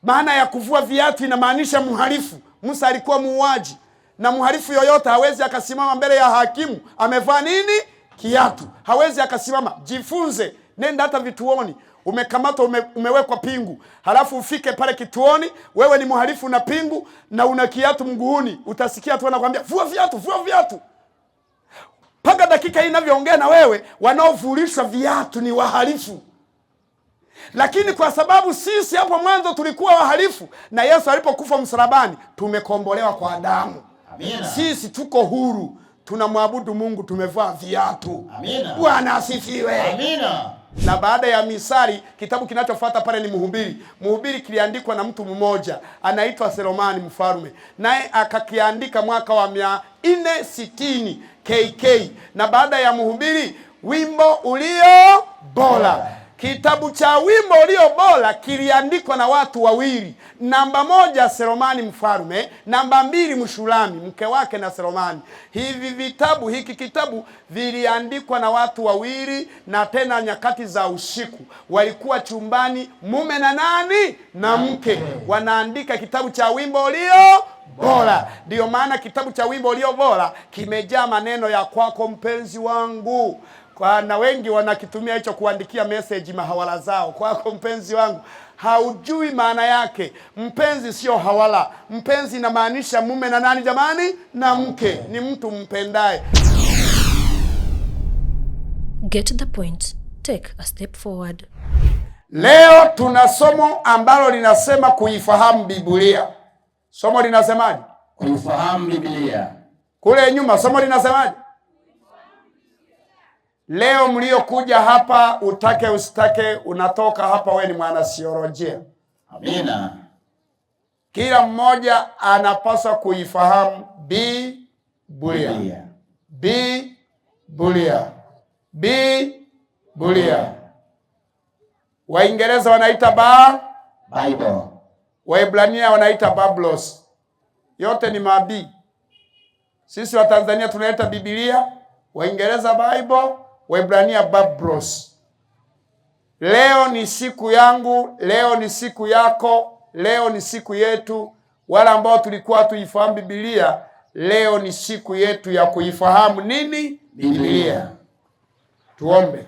Maana ya kuvua viatu inamaanisha mhalifu. Musa alikuwa muuaji, na mhalifu yoyote hawezi akasimama mbele ya hakimu amevaa nini? Kiatu. Hawezi akasimama. Jifunze, nenda hata vituoni, umekamatwa, umewekwa pingu, halafu ufike pale kituoni, wewe ni mhalifu na pingu na una kiatu mguuni, utasikia tu wanakwambia vua viatu, vua viatu. Mpaka dakika hii ninavyoongea na wewe, wanaovulishwa viatu ni wahalifu. Lakini kwa sababu sisi hapo mwanzo tulikuwa wahalifu, na Yesu alipokufa msalabani tumekombolewa kwa damu. Amina. Sisi tuko huru, tunamwabudu Mungu, tumevaa viatu. Amina. Bwana asifiwe. Amina. Na baada ya Misali, kitabu kinachofuata pale ni Mhubiri. Mhubiri kiliandikwa na mtu mmoja anaitwa Selomani mfalme, naye akakiandika mwaka wa 460 KK. Na baada ya Mhubiri, wimbo ulio bora. Kitabu cha wimbo ulio bora kiliandikwa na watu wawili. Namba 1 Selomani mfalme, namba 2 Mshulami mke wake na Selomani. Hivi vitabu, hiki kitabu viliandikwa na watu wawili, na tena nyakati za usiku walikuwa chumbani, mume na nani na mke, wanaandika kitabu cha wimbo ulio bora. Ndio maana kitabu cha wimbo ulio bora kimejaa maneno ya kwako mpenzi wangu. Na wengi wanakitumia hicho kuandikia message mahawala zao, kwako mpenzi wangu. Haujui maana yake. Mpenzi sio hawala. Mpenzi inamaanisha mume na nani jamani? Na mke. Ni mtu mpendaye. Get the point. Take a step forward. Leo tuna somo ambalo linasema kuifahamu Biblia. Somo linasemaje? Kuifahamu Biblia. Kule nyuma somo linasemaje? Leo mliokuja hapa, utake usitake, unatoka hapa wewe ni mwanasiolojia. Amina. Kila mmoja anapaswa kuifahamu Biblia. Biblia. Biblia. Waingereza wanaita Bible. Waebrania wanaita Bablos. Yote ni mabii. Sisi wa Tanzania tunaita Biblia, Waingereza Bible, Waebrania Bablos. Leo ni siku yangu, leo ni siku yako, leo ni siku yetu. Wale ambao tulikuwa tuifahamu Biblia, leo ni siku yetu ya kuifahamu nini? Biblia. Tuombe.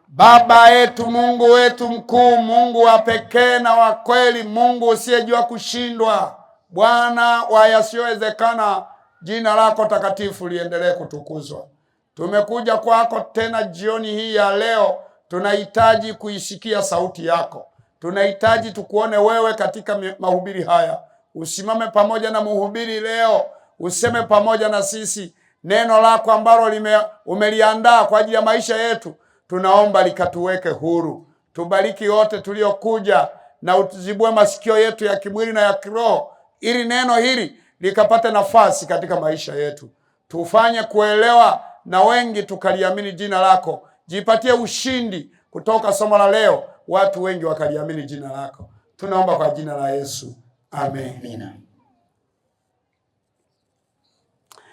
Baba yetu, Mungu wetu mkuu, Mungu wa pekee na wa kweli, Mungu usiyejua kushindwa, Bwana wa yasiyowezekana, jina lako takatifu liendelee kutukuzwa. Tumekuja kwako tena jioni hii ya leo, tunahitaji kuisikia sauti yako. Tunahitaji tukuone wewe katika mahubiri haya. Usimame pamoja na mhubiri leo, useme pamoja na sisi neno lako ambalo umeliandaa kwa ajili ya maisha yetu. Tunaomba likatuweke huru. Tubariki wote tuliokuja na utuzibue masikio yetu ya kimwili na ya kiroho, ili neno hili likapate nafasi katika maisha yetu. Tufanye kuelewa na wengi tukaliamini jina lako. Jipatie ushindi kutoka somo la leo, watu wengi wakaliamini jina lako. Tunaomba kwa jina la Yesu. Amen. Amina.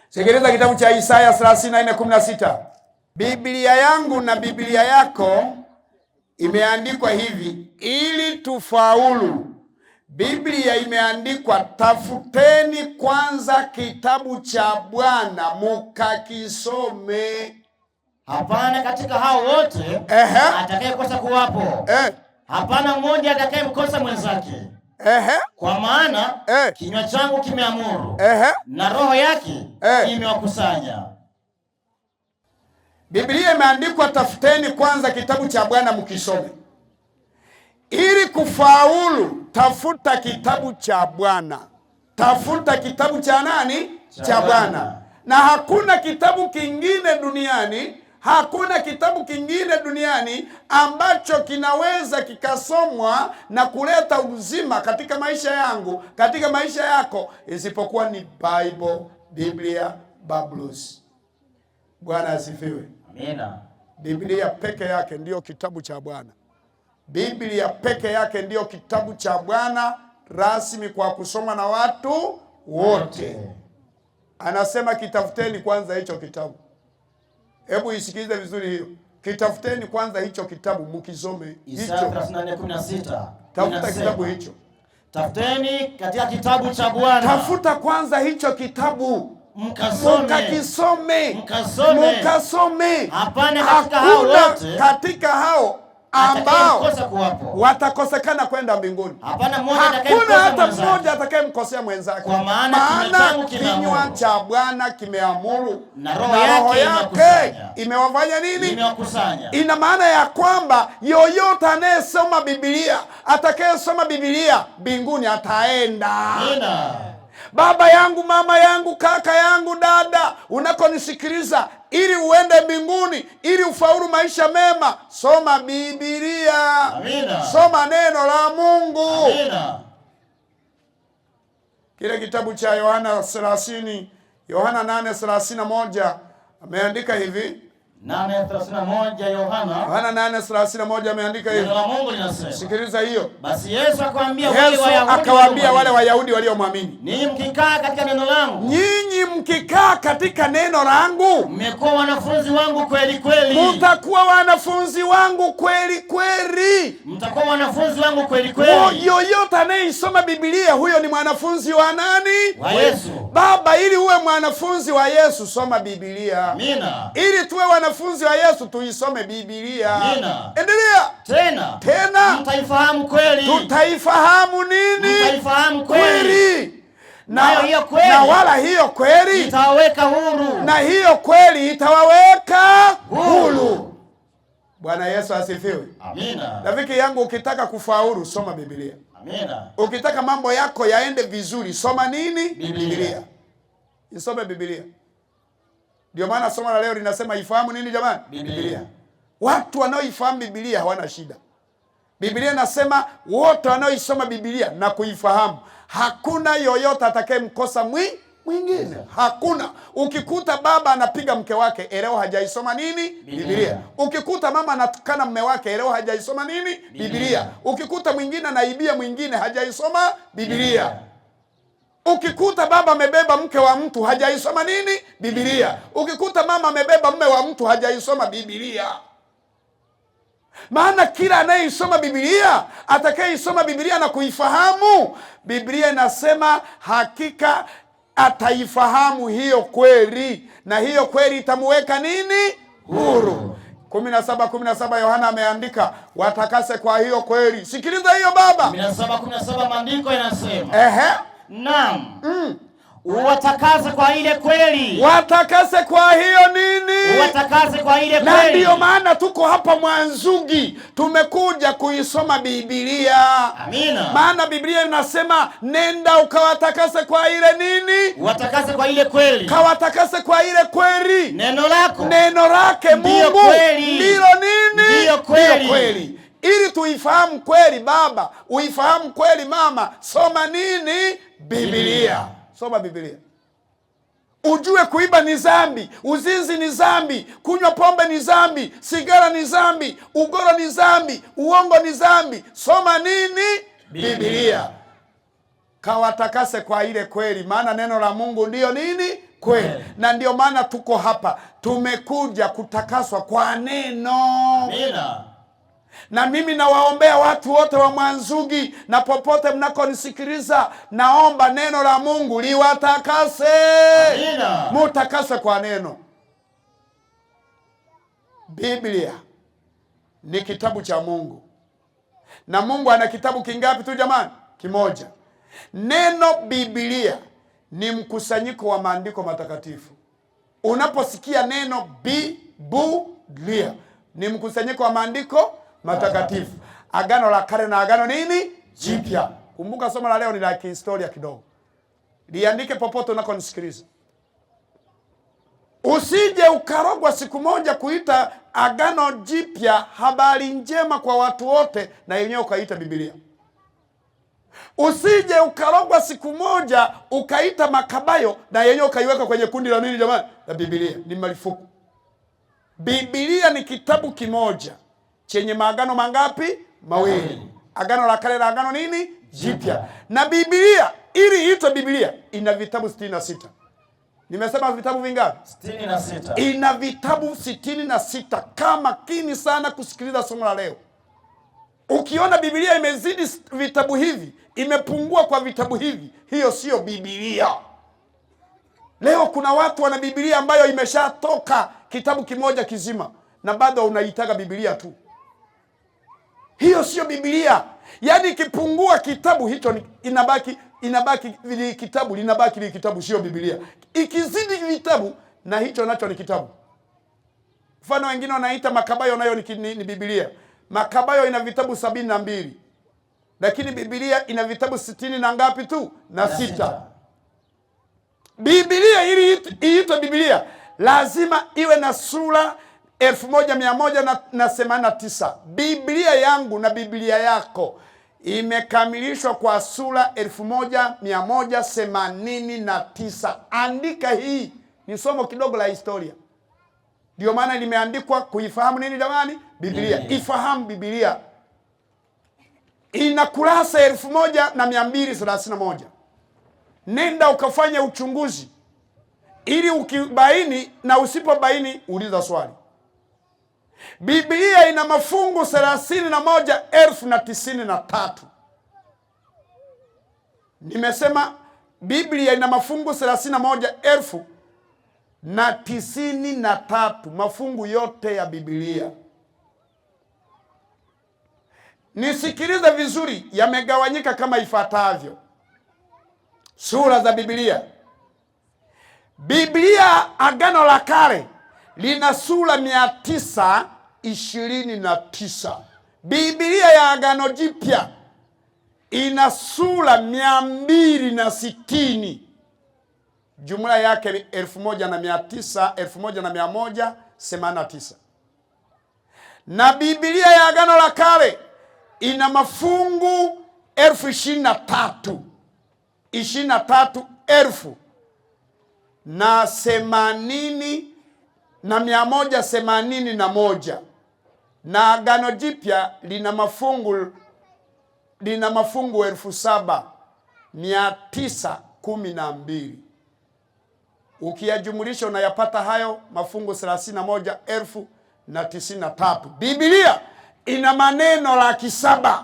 Sikiliza kitabu cha Isaya 34:16. Biblia yangu na Biblia yako imeandikwa hivi ili tufaulu. Biblia imeandikwa tafuteni kwanza kitabu cha Bwana mukakisome. Hapana katika hao wote atakayekosa kuwapo. Hapana mmoja atakayemkosa mwenzake. Kwa maana kinywa changu kimeamuru na roho yake imewakusanya. Biblia imeandikwa tafuteni kwanza kitabu cha Bwana mkisome. Ili kufaulu, tafuta kitabu cha Bwana. Tafuta kitabu cha nani? Cha Bwana. Na hakuna kitabu kingine duniani, hakuna kitabu kingine duniani ambacho kinaweza kikasomwa na kuleta uzima katika maisha yangu, katika maisha yako, isipokuwa ni Bible, Biblia, Bablos. Bwana asifiwe. Amina. Biblia peke yake ndiyo kitabu cha Bwana. Biblia peke yake ndiyo kitabu cha Bwana rasmi kwa kusoma na watu wote. Anasema kitafuteni kwanza hicho kitabu. Hebu isikilize vizuri hiyo. Kitafuteni kwanza hicho kitabu mkisome hicho. Isaya 34:16. Tafuta Inasema, kitabu hicho. Tafuteni katika kitabu cha Bwana. Tafuta kwanza hicho kitabu. Mkasome. Mkakisome. Mkasome. Mkasome. Hapana katika hao Hakuna wote katika hao ambao atakayekosa kuwapo. watakosekana kwenda mbinguni. Hapana mmoja Hakuna atakayemkosa hata mwenzake. mmoja atakayemkosea mwenzake, Kwa maana kinywa changu kimeamuru. kinywa cha Bwana kimeamuru, Na roho yake yake imewakusanya. imewafanya nini? Imewakusanya. Ina maana ya kwamba yoyote anayesoma Biblia, atakayesoma Biblia mbinguni ataenda. Amina. Baba yangu, mama yangu, kaka yangu, dada, unakonisikiliza, ili uende mbinguni, ili ufaulu maisha mema, soma Biblia. Amina. Soma neno la Mungu. Amina. Kile kitabu cha Yohana 30, Yohana 8:31 ameandika hivi. 8:31 Yohana. Yohana 8:31 ameandika hivi. Neno la Mungu linasema. Sikiliza hiyo. Basi Yesu akawaambia wale Yesu Wayahudi akawaambia wale waliomwamini, Wayahudi waliomwamini, ninyi mkikaa katika neno langu, nyinyi mkikaa katika neno langu, mmekuwa wanafunzi wangu kweli kweli. mtakuwa wanafunzi wangu kweli kweli. Mtakuwa wanafunzi wangu kweli kweli. Yoyote anayeisoma Biblia huyo ni mwanafunzi wa nani? Wa Yesu. Baba, ili uwe mwanafunzi wa Yesu soma Biblia. Amina. Ili tuwe wanafunzi wa Yesu tuisome Biblia. Amina. Endelea. Tena Tena mtaifahamu kweli. tutaifahamu nini? Mtaifahamu kweli. Kweli. Nayo hiyo kweli na wala hiyo kweli itawaweka huru. Na hiyo kweli itawaweka Huru. huru. Bwana Yesu asifiwe. Amina. Rafiki yangu, ukitaka kufaulu soma Biblia. Amina. Ukitaka mambo yako yaende vizuri soma nini? Biblia. Biblia. Isome Biblia. Ndio maana somo la leo linasema ifahamu nini jamani? Biblia. Watu wanaoifahamu Biblia hawana shida. Biblia inasema wote wanaoisoma Biblia na kuifahamu, hakuna yoyote atakayemkosa mwingine. Hakuna. Ukikuta baba anapiga mke wake, elewa hajaisoma nini? Biblia. Ukikuta mama anatukana mume wake, elewa hajaisoma nini? Biblia. Ukikuta mwingine anaibia mwingine, hajaisoma Biblia. Ukikuta baba amebeba mke wa mtu, hajaisoma nini? Biblia. Ukikuta mama amebeba mume wa mtu, hajaisoma Biblia. Maana kila anayeisoma Biblia, atakayeisoma Biblia na kuifahamu, Biblia inasema hakika ataifahamu hiyo kweli, na hiyo kweli itamuweka nini? Huru. 17:17 Yohana ameandika, watakase kwa hiyo kweli. Sikiliza hiyo baba. 17:17 maandiko yanasema. Ehe. Naam. Uwatakase kwa ile kweli. Watakase kwa hiyo nini? Uwatakase kwa ile Na kweli. ndiyo maana tuko hapa Mwanzugi, tumekuja kuisoma Biblia. Amina. Maana Biblia inasema nenda ukawatakase kwa ile nini? Uwatakase kwa ile kweli. Kawatakase kwa ile kweli. Neno lako. Neno lake Ndiyo Mungu kweli. ndilo nini? Ndiyo kweli. Ndiyo kweli. Ili tuifahamu kweli baba, uifahamu kweli mama, soma nini? Biblia. Soma Biblia. Ujue kuiba ni dhambi, uzinzi ni dhambi, kunywa pombe ni dhambi, sigara ni dhambi, ugoro ni dhambi, uongo ni dhambi. Soma nini? Biblia. Biblia. Kawatakase kwa ile kweli, maana neno la Mungu ndiyo nini? Kweli. Na ndiyo maana tuko hapa, tumekuja kutakaswa kwa neno. Amina. Na mimi nawaombea watu wote wa Mwanzugi na popote mnakonisikiliza, naomba neno la Mungu liwatakase. Amina. Mutakase kwa neno. Biblia ni kitabu cha Mungu. Na Mungu ana kitabu kingapi tu jamani? Kimoja. Neno Biblia ni mkusanyiko wa maandiko matakatifu. Unaposikia neno Biblia ni mkusanyiko wa maandiko matakatifu. Agano la Kale na Agano nini? Jipya. Kumbuka somo la leo ni la kihistoria kidogo. Liandike popote unakonisikiliza. Usije ukarogwa siku moja kuita Agano Jipya habari njema kwa watu wote na yenyewe ukaita Biblia. Usije ukarogwa siku moja ukaita Makabayo na yenyewe ukaiweka kwenye kundi la nini jamani? La Biblia. Ni marufuku. Biblia ni kitabu kimoja chenye maagano mangapi? Mawili. Agano la Kale na Agano nini? Jipya. Na Biblia ili iitwe Biblia ina vitabu 66. Nimesema vitabu vingapi? 66. Ina vitabu 66. Kama makini sana kusikiliza somo la leo. Ukiona Biblia imezidi vitabu hivi, imepungua kwa vitabu hivi, hiyo siyo Biblia. Leo kuna watu wana Biblia ambayo imeshatoka kitabu kimoja kizima na bado unaitaka Biblia tu. Hiyo siyo Biblia. Yaani ikipungua kitabu hicho inabaki li kitabu, linabaki li kitabu, sio Biblia. Ikizidi vitabu na hicho nacho ni kitabu. Mfano wengine wanaita Makabayo nayo ni Biblia. Makabayo ina vitabu 72, lakini Biblia ina vitabu 60 na ngapi tu? Na 6. Biblia ili iitwe Biblia lazima iwe na sura 1189. Biblia yangu na Biblia yako imekamilishwa kwa sura 1189. Andika hii, ni somo kidogo la historia. Ndio maana limeandikwa kuifahamu nini jamani? Biblia. Ifahamu Biblia. Ina kurasa 1231. Nenda ukafanye uchunguzi ili ukibaini na usipobaini uliza swali. Biblia ina mafungu 31,093. Nimesema Biblia ina mafungu 31,093, mafungu yote ya Biblia. Nisikilize vizuri, yamegawanyika kama ifuatavyo. Sura za Biblia. Biblia Agano la Kale lina sura 929. Biblia ya Agano Jipya ina sura 260. Jumla yake ni 1900, 1189. Na Biblia ya Agano la Kale ina mafungu 23,000, 23,000 na themanini na 181. Na Agano Jipya lina mafungu 7,912. Ukiyajumulisha unayapata hayo mafungu 31,093. Biblia ina maneno 700,000,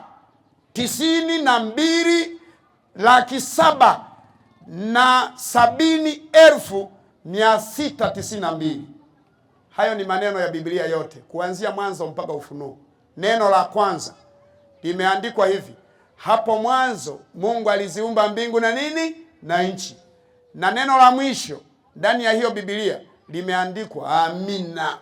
92 770,692. Hayo ni maneno ya Biblia yote kuanzia Mwanzo mpaka Ufunuo. Neno la kwanza limeandikwa hivi: hapo mwanzo Mungu aliziumba mbingu na nini na nchi. Na neno la mwisho ndani ya hiyo Biblia limeandikwa amina.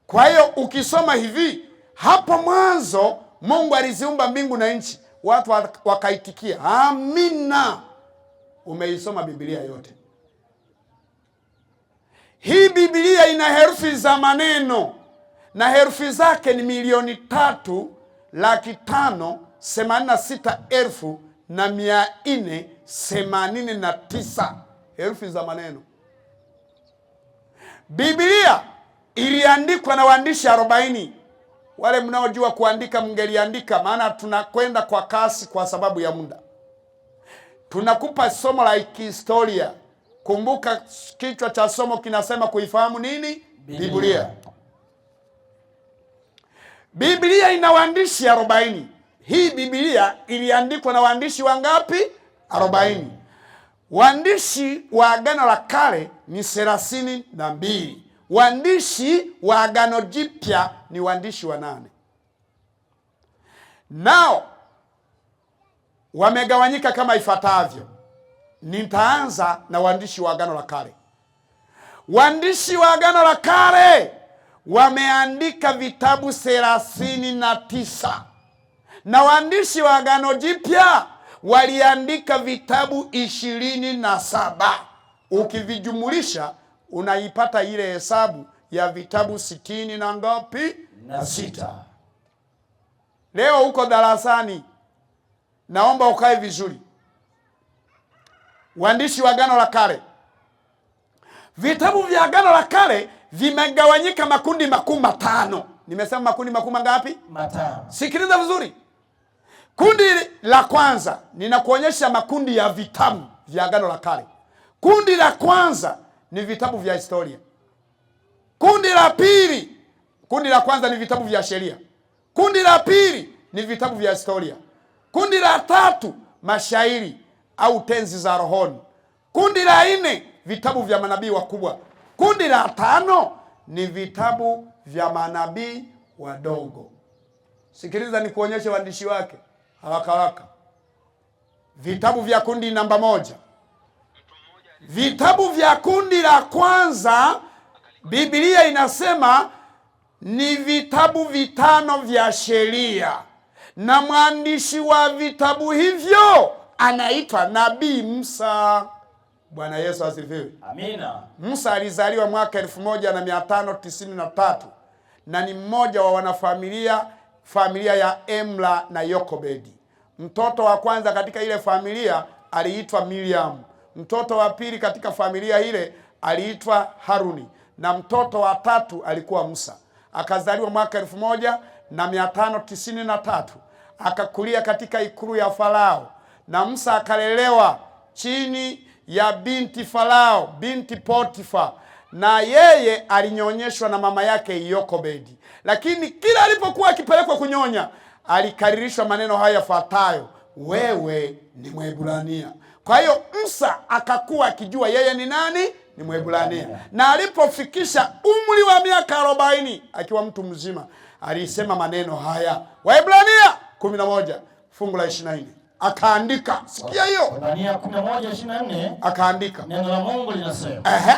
Kwa hiyo ukisoma hivi, hapo mwanzo Mungu aliziumba mbingu na nchi, watu wakaitikia amina. Umeisoma Biblia yote. Hii Biblia ina herufi za maneno na herufi zake ni 3,586,489 herufi za maneno. Biblia iliandikwa na waandishi 40. Wale mnaojua kuandika mngeliandika, maana tunakwenda kwa kasi kwa sababu ya muda. Tunakupa somo la kihistoria. Kumbuka kichwa cha somo kinasema kuifahamu nini? Biblia. Biblia ina waandishi 40. Hii Biblia iliandikwa na waandishi wangapi? 40. Waandishi wa Agano la Kale ni 32. Waandishi wa Agano Jipya ni waandishi 8. Nao wamegawanyika kama ifuatavyo. Nitaanza na waandishi wa Agano la Kale. Waandishi wa Agano la Kale wameandika vitabu 39. Na waandishi wa Agano Jipya waliandika vitabu 27. Ukivijumulisha unaipata ile hesabu ya vitabu 60 na ngapi? Na 6. Leo uko darasani, naomba ukae vizuri. Waandishi wa Agano la Kale, vitabu vya Agano la Kale vimegawanyika makundi makuu 5. Nimesema makundi makuu mangapi? 5. Sikiliza vizuri. Kundi la kwanza, ninakuonyesha makundi ya vitabu vya Agano la Kale. Kundi la kwanza ni vitabu vya historia. Kundi la pili, kundi la kwanza ni vitabu vya sheria. Kundi la pili ni vitabu vya historia. Kundi la tatu mashairi au tenzi za rohoni. Kundi la nne vitabu vya manabii wakubwa. Kundi la tano ni vitabu vya manabii wadogo. Sikiliza nikuonyeshe waandishi wake haraka haraka. Vitabu vya kundi namba 1. Vitabu vya kundi la kwanza, Biblia inasema ni vitabu 5 vya sheria, na mwandishi wa vitabu hivyo anaitwa Nabii Musa. Bwana Yesu asifiwe. Amina. Musa alizaliwa mwaka 1593 na ni mmoja wa wanafamilia familia ya Emla na Yokobedi. Mtoto wa kwanza katika ile familia aliitwa Miriam. Mtoto wa pili katika familia ile aliitwa Haruni, na mtoto wa tatu alikuwa Musa. Akazaliwa mwaka 1593, akakulia katika ikulu ya Farao, na Musa akalelewa chini ya binti Farao, binti Potifa, na yeye alinyonyeshwa na mama yake Yokobedi. Lakini kila alipokuwa akipelekwa kunyonya, alikaririshwa maneno haya yafuatayo: wewe ni Mwebrania. Kwa hiyo Musa akakuwa akijua yeye ni nani? Ni Mwebrania. Na alipofikisha umri wa miaka 40 akiwa mtu mzima, alisema maneno haya. Waebrania 11 fungu la 24. Akaandika. Sikia hiyo. Waebrania 11:24. Akaandika. Neno la Mungu linasema. Ehe.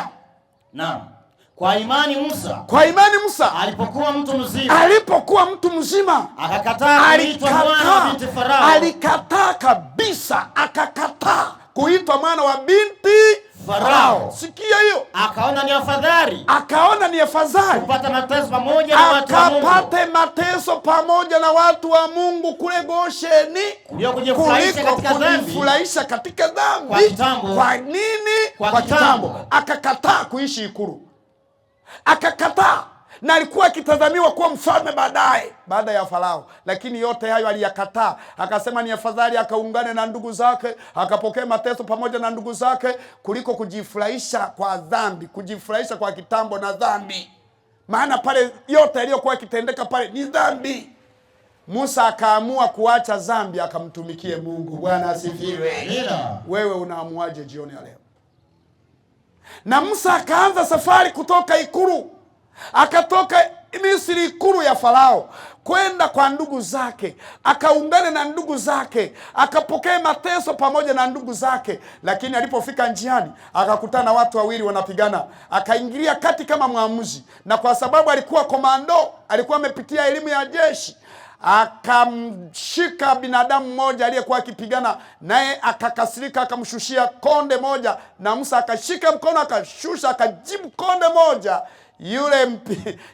Naam. Kwa imani Musa. Kwa imani Musa alipokuwa mtu mzima. Alipokuwa mtu mzima. Akakataa kuitwa mwana wa binti Farao. Alikataa kabisa, akakataa kuitwa mwana wa binti Farao. Sikia hiyo. Akaona ni afadhali. Akaona ni afadhali kupata mateso pamoja na watu wa Mungu. Akapate mateso pamoja na watu wa Mungu kule Gosheni, kuliko kujifurahisha katika dhambi. Kujifurahisha katika dhambi. Kwa kitambo. Kwa nini? Kwa Kwa kitambo. kitambo. Akakataa kuishi ikulu. Akakataa. Na alikuwa akitazamiwa kuwa mfalme baadaye, baada ya Farao. Lakini yote hayo aliyakataa. Akasema ni afadhali akaungane na ndugu zake, akapokea mateso pamoja na ndugu zake, kuliko kujifurahisha kwa dhambi, kujifurahisha kwa kitambo na dhambi. Maana pale yote yaliyokuwa yakitendeka pale ni dhambi. Musa akaamua kuacha dhambi akamtumikie Mungu. Bwana asifiwe. Amina. Wewe unaamuaje jioni ya leo? Na Musa akaanza safari kutoka ikulu. Akatoka Misri, ikulu ya Farao, kwenda kwa ndugu zake, akaungana na ndugu zake, akapokea mateso pamoja na ndugu zake. Lakini alipofika njiani akakutana na watu wawili wanapigana, akaingilia kati kama mwamuzi, na kwa sababu alikuwa komando, alikuwa amepitia elimu ya jeshi, akamshika binadamu mmoja aliyekuwa akipigana naye, akakasirika, akamshushia konde moja, na Musa akashika mkono akashusha, akajibu konde moja.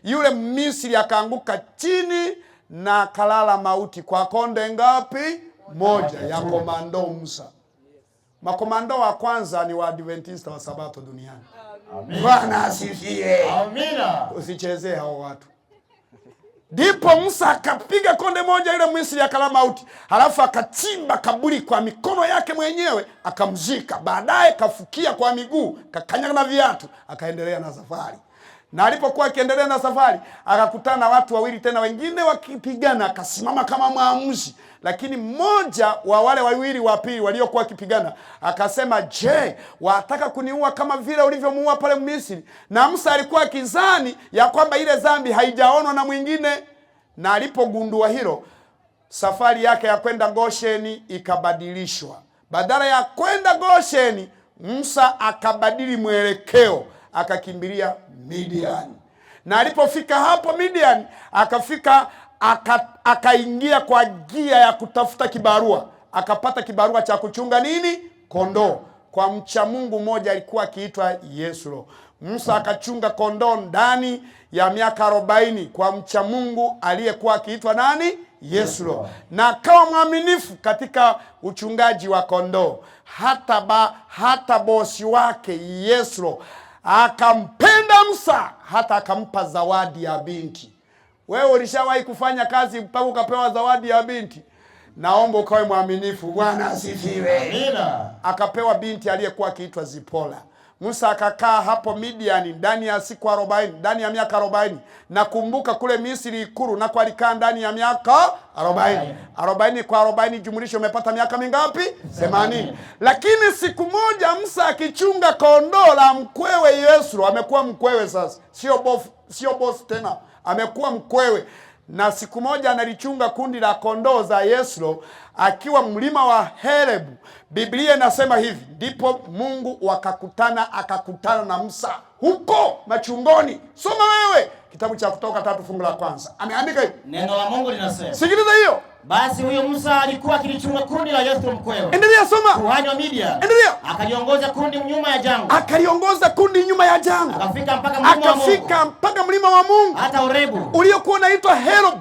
Yule Misri akaanguka chini na akalala mauti kwa konde ngapi? Moja ya komando Musa. Makomando wa kwanza ni wa Adventista wa Sabato duniani. Bwana asifiwe. Amina. Usichezee hao watu. Ndipo Musa akapiga konde moja, yule Misri akalala mauti. Halafu akachimba kaburi kwa mikono yake mwenyewe akamzika. Baadaye kafukia kwa miguu, kakanyaga na viatu, akaendelea na safari. Na alipokuwa akiendelea na safari akakutana na watu wawili tena wengine wakipigana, akasimama kama mwamuzi. Lakini mmoja wa wale wawili wa pili waliokuwa wakipigana akasema, je, wataka kuniua kama vile ulivyomuua pale Misri? Na Musa alikuwa akizani ya kwamba ile dhambi haijaonwa na mwingine. Na alipogundua hilo, safari yake ya kwenda Gosheni ikabadilishwa. Badala ya kwenda Gosheni, Musa akabadili mwelekeo, akakimbilia Midian. Na alipofika hapo Midian, akafika akaingia kwa gia ya kutafuta kibarua. Akapata kibarua cha kuchunga nini? Kondoo. Kwa mcha Mungu mmoja alikuwa akiitwa Yesro. Musa akachunga kondoo ndani ya miaka 40 kwa mcha Mungu aliyekuwa akiitwa nani? Yesro. Na akawa mwaminifu katika uchungaji wa kondoo. Hata bosi wake Yesro akampenda Musa hata akampa zawadi ya binti. Wewe ulishawahi kufanya kazi mpaka ukapewa zawadi ya binti? Naomba ukawe mwaminifu. Bwana asifiwe. Amina. Akapewa binti aliyekuwa akiitwa Zipora. Musa akakaa hapo Midiani ndani ya siku 40, ndani ya miaka 40. Nakumbuka kule Misri ikulu nako alikaa ndani ya miaka 40. 40 kwa 40 jumlisha umepata miaka mingapi? 80. Lakini siku moja Musa akichunga kondoo la mkwewe Yesro, amekuwa mkwewe sasa, sio boss tena, amekuwa mkwewe. Na siku moja analichunga kundi la kondoo za Yesro akiwa mlima wa Herebu. Biblia inasema hivi, ndipo Mungu wakakutana, akakutana na Musa huko machungoni. Soma wewe kitabu cha Kutoka 3 fungu la kwanza, ameandika hivi. Neno la Mungu linasema, Sikiliza hiyo, basi huyo Musa alikuwa akilichunga kundi la Yethro mkwewe, endelea soma, kuhani wa Midian. Endelea. Akaliongoza kundi nyuma ya jangwa, Akaliongoza kundi nyuma ya jangwa, akafika mpaka mlima wa Mungu, akafika mpaka mlima wa Mungu hata Horebu. uliokuwa unaitwa Herob.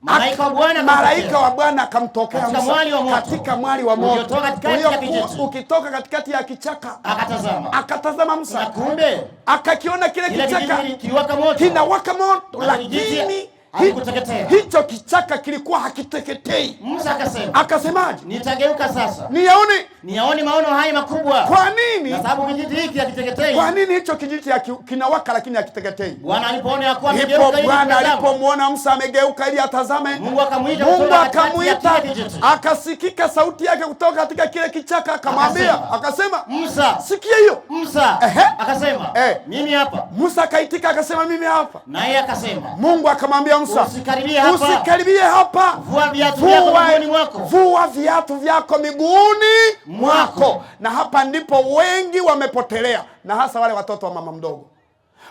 Malaika wa Bwana Malaika wa Bwana akamtokea Katika Musa mwali wa moto. katika mwali wa moto Uliotoka katikati ya uliokuwa kijiti. ukitoka katikati ya kichaka. Akatazama, Akatazama na Musa kumbe akakiona kile kile kichaka kijiti kiliwaka moto, kinawaka moto, Na kijiti lakini hakikuteketea. hicho kichaka kilikuwa hakiteketei. Musa akasema, Akasemaje? nitageuka sasa Niyaone. niyaone maono haya makubwa, Kwa nini? na sababu kijiti hiki hakiteketei. Kwa nini hicho kijiti kinawaka lakini hakiteketei? Bwana alipoona ya kuwa Ndipo amegeuka ili Bwana kutazama, alipomwona Musa amegeuka ili atazame, Mungu akamuita Mungu kutoka katikati ya akamuita, kile kijiti. akasikika sauti yake kutoka katika kile kichaka, akamwambia, akasema, Musa, sikia hiyo. Musa. Ehe. Akasema, mimi hapa. Musa akaitika akasema, mimi hapa. Naye akasema, Mungu akamwambia Musa, Usikaribie hapa. usikaribie hapa, Vua viatu vyako miguuni mwako. vua viatu vyako miguuni Mwako. mwako. Na hapa ndipo wengi wamepotelea, na hasa wale watoto wa mama mdogo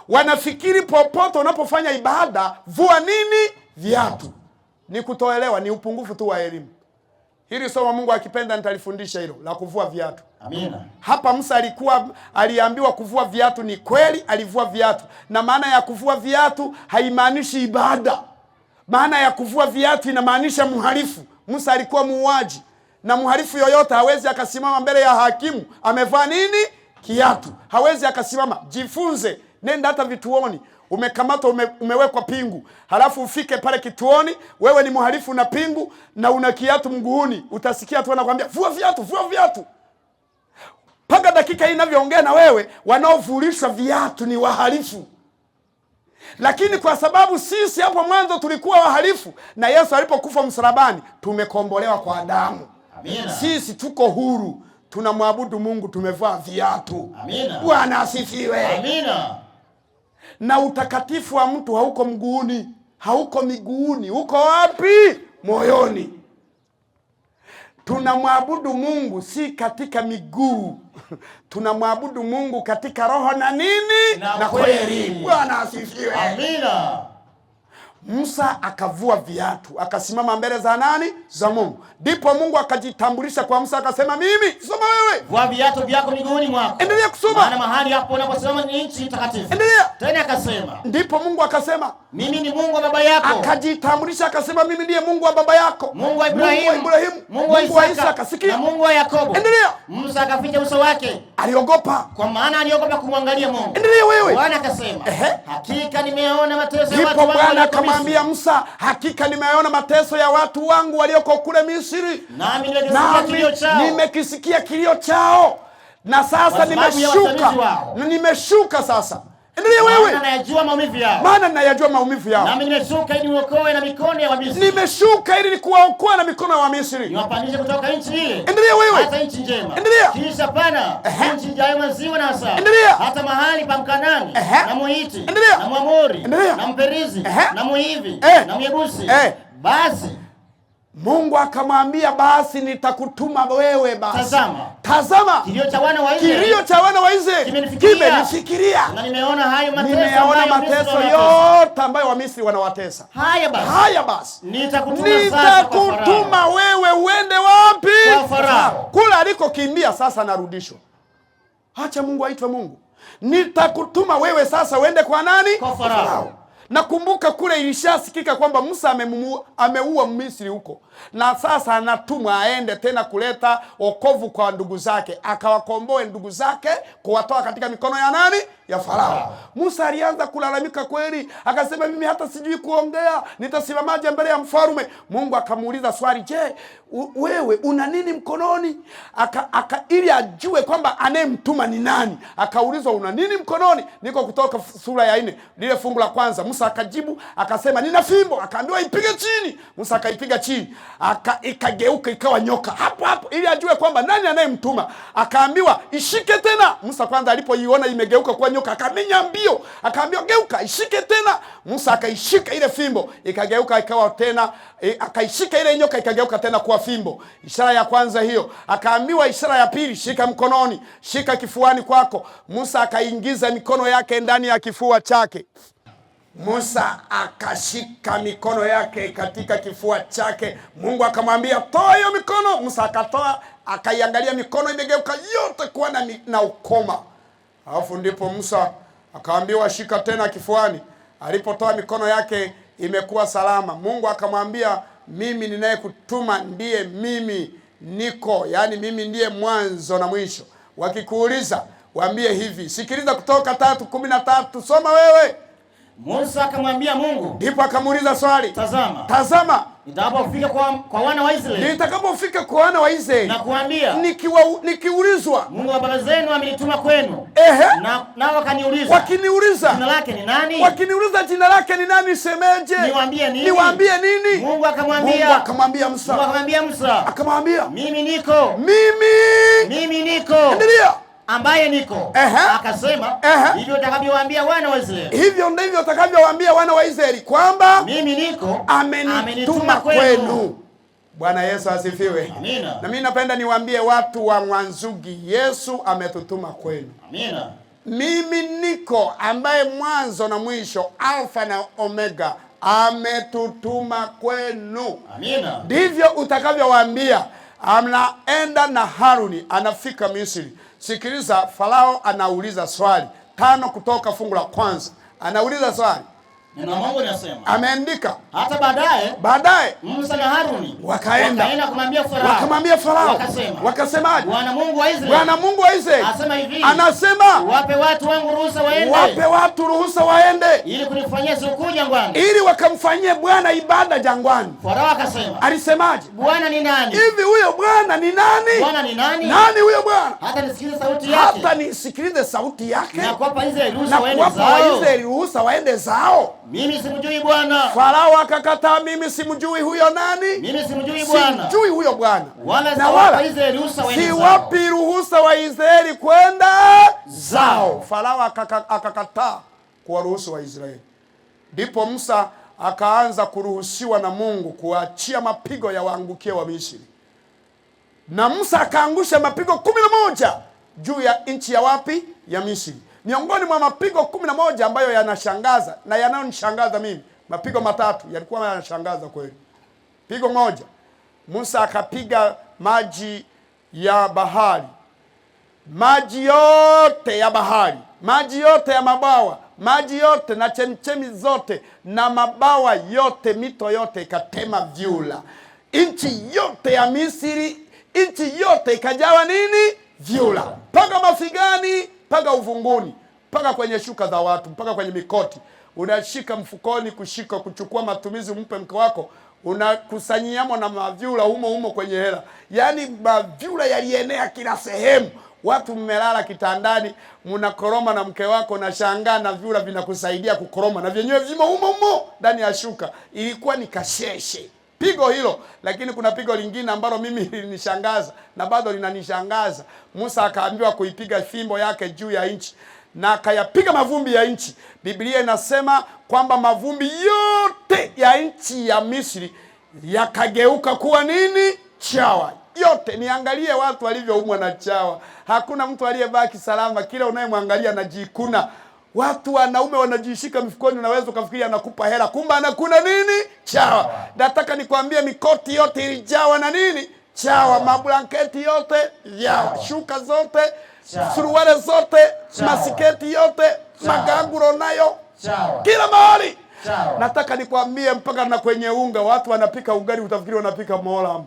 wanafikiri popote unapofanya ibada vua nini? Viatu. Ni kutoelewa, ni upungufu tu wa elimu. Hili somo Mungu akipenda nitalifundisha hilo la kuvua viatu. Amina. Hapa Musa aliambiwa kuvua viatu. Ni kweli alivua viatu, na maana ya kuvua viatu haimaanishi ibada. Maana ya kuvua viatu inamaanisha mhalifu. Musa alikuwa muuaji, na mhalifu yoyote hawezi akasimama mbele ya hakimu amevaa nini? Kiatu. Hawezi akasimama. Jifunze, nenda hata vituoni, umekamatwa, umewekwa pingu, halafu ufike pale kituoni, wewe ni mhalifu na pingu na una kiatu mguuni, utasikia tu wanakuambia vua viatu, vua viatu. Mpaka dakika hii ninavyoongea na wewe, wanaovulishwa viatu ni wahalifu. Lakini kwa sababu sisi hapo mwanzo tulikuwa wahalifu, na Yesu alipokufa msalabani tumekombolewa kwa damu. Amina. Sisi tuko huru, tunamwabudu Mungu, tumevaa viatu. Amina. Bwana asifiwe. Amina. Na utakatifu wa mtu hauko mguuni, hauko miguuni, uko wapi? Moyoni. Tunamwabudu Mungu si katika miguu. Tunamwabudu Mungu katika roho na nini? Na kweli. Bwana asifiwe. Amina. Musa akavua viatu akasimama mbele za nani? Za Mungu. Ndipo Mungu akajitambulisha kwa Musa akasema, mimi. Soma wewe. Vua viatu vyako miguuni mwako. Endelea kusoma. Maana mahali hapo unaposimama ni nchi takatifu. Endelea. Tena akasema, Ndipo Mungu akasema, mimi ni Mungu wa baba yako. Akajitambulisha akasema, mimi ndiye Mungu wa baba yako, Mungu wa Ibrahimu, Mungu wa Ibrahimu, Mungu wa Mungu wa Isaka, Isaka. Sikia. na Mungu wa Yakobo. Endelea. Musa akaficha uso wake, Aliogopa. kwa maana aliogopa kumwangalia Mungu. Endelea wewe. Bwana akasema, Ehe. hakika nimeona mateso ya watu Ndipo wangu Bwana walioko Misri. akamwambia Musa, hakika nimeona mateso ya watu wangu walioko kule Misri, Nami nimekisikia nami kilio chao. nimekisikia kilio chao, na sasa Kwa sababu ya nimeshuka, wasimamizi wao. nimeshuka sasa. Endelea wewe. Maana nayajua maumivu yao. Maana nayajua maumivu yao. Nami nimeshuka ili niokoe na mikono ya Wamisri. Nimeshuka ili kuwaokoa na mikono ya Wamisri. Niwapandishe kutoka nchi ile. Endelea wewe. Hata nchi njema. Endelea. Kisha pana Ehe. nchi ijayo maziwa na asali. Endelea. Hata mahali pa Mkanani Ehe. na Muhiti Endelea. na Mwamori Endelea. na Mperizi Ehe. na Muhivi na Myebusi. Basi Mungu akamwambia, basi nitakutuma wewe basi. Tazama. Tazama. Kilio cha wana wa Israeli Kilio cha wana wa Israeli kimenifikiria. kimenifikiria. Na nimeona hayo mateso Nimeona ambayo Misri mateso wanawatesa. yote ambayo Wamisri wanawatesa. Haya basi. Haya basi. Nitakutuma sasa kwa Farao. Nitakutuma wewe uende wapi? Kwa Farao. Kule alikokimbia sasa narudishwa. Acha Mungu aitwe Mungu. Nitakutuma wewe sasa uende kwa nani? Kwa Farao. Nakumbuka kule ilishasikika kwamba Musa ameua Misri huko, na sasa anatumwa aende tena kuleta wokovu kwa ndugu zake, akawakomboe ndugu zake, kuwatoa katika mikono ya nani? Ya Farao. Musa alianza kulalamika kweli, akasema mimi hata sijui kuongea, nitasimamaje mbele ya mfalme? Mungu akamuuliza swali, je, wewe una nini mkononi? Ili ajue kwamba anayemtuma ni nani. Akaulizwa una nini mkononi? Niko Kutoka sura ya 4 lile fungu la kwanza. Musa akajibu akasema nina fimbo. Akaambiwa ipige chini. Musa akaipiga chini, ikageuka ikawa nyoka hapo hapo, ili ajue kwamba nani anayemtuma. Akaambiwa ishike tena. Musa kwanza alipoiona imegeuka kuwa nyoka akamenya mbio, akaambiwa geuka, ishike tena. Musa akaishika ile fimbo ikageuka ikawa tena, akaishika ile nyoka ikageuka tena kuwa fimbo. Ishara ya kwanza hiyo. Akaambiwa ishara ya pili, shika mkononi, shika kifuani kwako. Musa akaingiza mikono yake ndani ya kifua chake. Musa akashika mikono yake katika kifua chake. Mungu akamwambia toa hiyo mikono. Musa akatoa, akaiangalia mikono imegeuka yote kuwa na ukoma. Alafu ndipo Musa akaambiwa shika tena kifuani. Alipotoa mikono yake imekuwa salama. Mungu akamwambia mimi ninayekutuma ndiye mimi niko, yaani mimi ndiye mwanzo na mwisho. Wakikuuliza waambie hivi. Sikiliza Kutoka 3:13, soma wewe. Musa akamwambia Mungu. Ndipo akamuuliza swali. Tazama. Tazama. Nitakapofika kwa wana wa Israeli. Nitakapofika kwa wana wa Israeli. Na kuambia. Nikiulizwa. Mungu wa baba zenu amenituma kwenu. Ehe. Na wakaniuliza. Wakiniuliza. Jina lake ni nani? Wakiniuliza jina lake ni nani, semeje? Niwaambie nini? Niwaambie nini? Mungu akamwambia. Mungu akamwambia Musa. Mungu akamwambia Musa. Akamwambia. Mimi niko. Mimi. Mimi niko. Endelea. Ambaye niko. Akasema, hivyo utakavyowaambia wana wa Israeli. Hivyo ndivyo utakavyowaambia wana wa Israeli kwamba mimi niko amenituma kwenu. Bwana Yesu asifiwe. Amina. Na mimi napenda niwaambie watu wa Mwanzugi, Yesu ametutuma kwenu. Amina. Mimi niko ambaye mwanzo na mwisho, Alfa na Omega, ametutuma kwenu. Amina. Ndivyo utakavyowaambia. Anaenda na Haruni, anafika Misri. Sikiliza, Farao anauliza swali 5 kutoka fungu la kwanza. Anauliza swali. Neno la Mungu linasema. Ameandika. Hata baadaye Musa na Haruni wakaenda kumwambia Farao. Wakamwambia Farao. Wakasema. Wakasemaje? Bwana Mungu wa Israeli. Bwana Mungu wa Israeli. Anasema hivi. Anasema, wape watu wangu ruhusa waende. Wape watu ruhusa waende. Ili kunifanyia sikukuu jangwani. Ili wakamfanyie Bwana ibada jangwani. Farao akasema. Alisemaje? Bwana ni nani? Hivi huyo Bwana ni nani? Bwana ni nani? Nani huyo Bwana? Hata nisikilize sauti yake. Hata nisikilize sauti yake. Na kuwapa Israeli ruhusa waende Na kuwapa zao. Israeli ruhusa waende zao. Mimi simjui Bwana. Farao akakataa, mimi simjui huyo nani? Mimi simjui Bwana. Simjui huyo Bwana. Wala na wala Israeli ruhusa waende zao. siwapi ruhusa wa Israeli kwenda zao. Farao akakataa kuwaruhusu wa Israeli. Ndipo Musa akaanza kuruhusiwa na Mungu kuachia mapigo ya waangukie wa Misri. Na Musa akaangusha mapigo 11 juu ya nchi ya wapi? Ya Misri. Miongoni mwa mapigo 11 ambayo yanashangaza na yanayonishangaza mimi, mapigo matatu yalikuwa yanashangaza kweli. Pigo moja, Musa akapiga maji ya bahari. Maji yote ya bahari, maji yote ya mabawa, maji yote na chemchemi zote na mabawa yote, mito yote ikatema vyura. Nchi yote ya Misri, nchi yote ikajawa nini? Vyura. Mpaka mafigani, mpaka uvunguni, mpaka kwenye shuka za watu, mpaka kwenye mikoti. Unashika mfukoni kushika kuchukua matumizi umpe mke wako, unakusanyiamo na mavyura humo humo kwenye hela. Yaani mavyura yalienea kila sehemu. Watu mmelala kitandani, mnakoroma na mke wako, na shangaa na vyura vinakusaidia kukoroma na vyenyewe vimo humo humo ndani ya shuka. Ilikuwa ni kasheshe pigo hilo. Lakini kuna pigo lingine ambalo mimi lilinishangaza na bado linanishangaza. Musa akaambiwa kuipiga fimbo yake juu ya nchi na akayapiga mavumbi ya nchi. Biblia inasema kwamba mavumbi yote ya nchi ya Misri yakageuka kuwa nini? Chawa. Yote. Niangalie watu walivyoumwa na chawa. Hakuna mtu aliyebaki salama. Kila unayemwangalia anajikuna. Watu wanaume wanajishika mifukoni, unaweza ukafikiri anakupa hela, kumbe anakuna nini? Chawa. Nataka nikwambie mikoti yote ilijawa na nini? Chawa. Mablanketi yote yawa, shuka zote, suruali zote, masiketi yote, maganguro nayo, kila mahali. Nataka nikwambie mpaka na kwenye unga watu wanapika ugali utafikiri wanapika molam.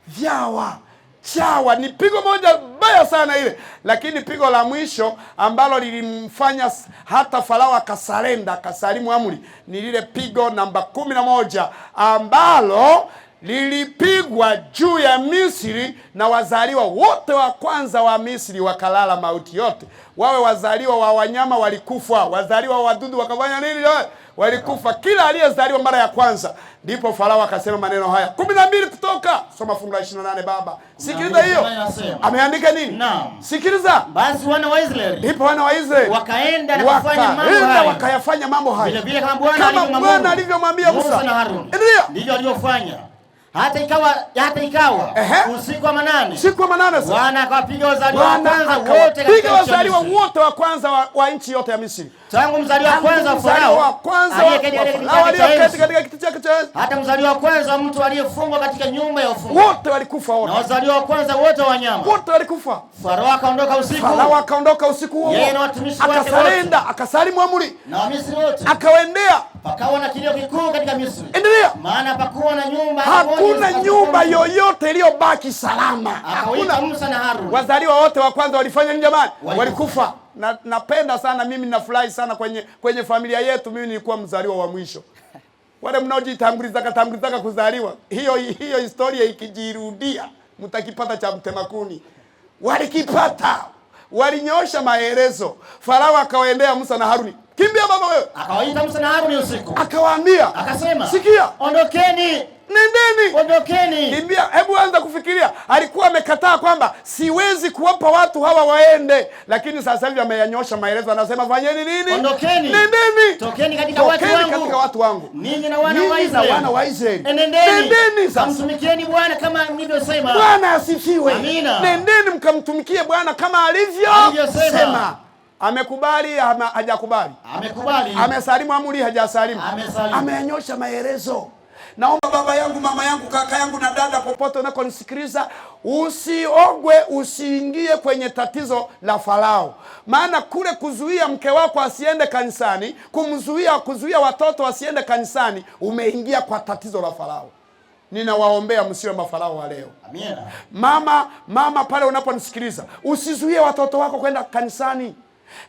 Vyawa. Chawa ni pigo moja baya sana ile, lakini pigo la mwisho ambalo lilimfanya hata Farao akasurrender, akasalimu amri, ni lile pigo namba 11 ambalo lilipigwa juu ya Misri, na wazaliwa wote wa kwanza wa Misri wakalala mauti yote. Wawe wazaliwa wa wanyama walikufa, wazaliwa wa wadudu wakafanya nini? Walikufa, kila aliyezaliwa mara ya kwanza. Ndipo Farao akasema maneno haya 12 Kutoka, soma fungu la 28 baba. Sikiliza hiyo, ameandika nini? Naam. Sikiliza. Basi wana wa Israeli, ndipo wana wa Israeli wakaenda na kufanya mambo hayo, wakayafanya mambo hayo vile vile kama Bwana alivyomwambia Musa na Haruni, ndivyo walivyofanya. Hata ikawa usiku wa manane, usiku wa manane, Bwana akawapiga wazaliwa wa kwanza wote katika wazaliwa wote wa kwanza wa nchi yote ya Misri, tangu mzaliwa wa kwanza wa Farao aliyeketi katika kiti chake cha enzi, hata mzaliwa wa kwanza wa mtu aliyefungwa katika nyumba ya ufungwa, wote walikufa wote, na wazaliwa wa kwanza wote wa wanyama wote walikufa. Farao akaondoka usiku, Farao akaondoka usiku huo, yeye na watumishi wake wote, akasurrender, akasalimu amri na Wamisri wote, akawaendea. Pakawa na kilio kikuu katika Misri. Endelea. Maana hapakuwa na nyumba, hakuna nyumba yoyote iliyobaki salama. Hakuna. Musa na Haruni, wazaliwa wote wa kwanza walifanya nini jamani? Walikufa. Na napenda sana mimi, nafurahi sana kwenye familia yetu, mimi nilikuwa mzaliwa wa mwisho. Wale mnaojitanguliza tanguliza kuzaliwa, hiyo historia ikijirudia mtakipata cha mtemakuni. Walikipata, walinyosha maelezo. Farao akawaendea Musa na Haruni, kimbia baba wewe. Akawaita Musa na Haruni usiku, akawaambia, akasema, sikia, ondokeni, nendeni, ondokeni, kimbia. Hebu anza kufikiria, alikuwa amekataa kwamba siwezi kuwapa watu hawa waende, lakini sasa hivi ameyanyosha maelezo, anasema fanyeni nini? Ondokeni, nendeni, tokeni katika watu wangu, katika watu wangu, ninyi na wana wa Israeli, nendeni sasa mtumikieni Bwana kama nilivyosema. Bwana asifiwe. Amina. Nendeni mkamtumikie Bwana kama alivyosema. Amekubali hajakubali? Amekubali. Amesalimu amri hajasalimu? Amesalimu. Amenyosha maelezo. Naomba baba yangu, mama yangu, kaka yangu na dada, popote unakonisikiliza, usiogwe, usiingie kwenye tatizo la Farao. Maana kule kuzuia mke wako asiende kanisani, kuzuia watoto wasiende kanisani, umeingia kwa tatizo la Farao. Ninawaombea msiwe mafarao wa leo. Amina. Mama pale unaponisikiliza, usizuie watoto wako kwenda kanisani.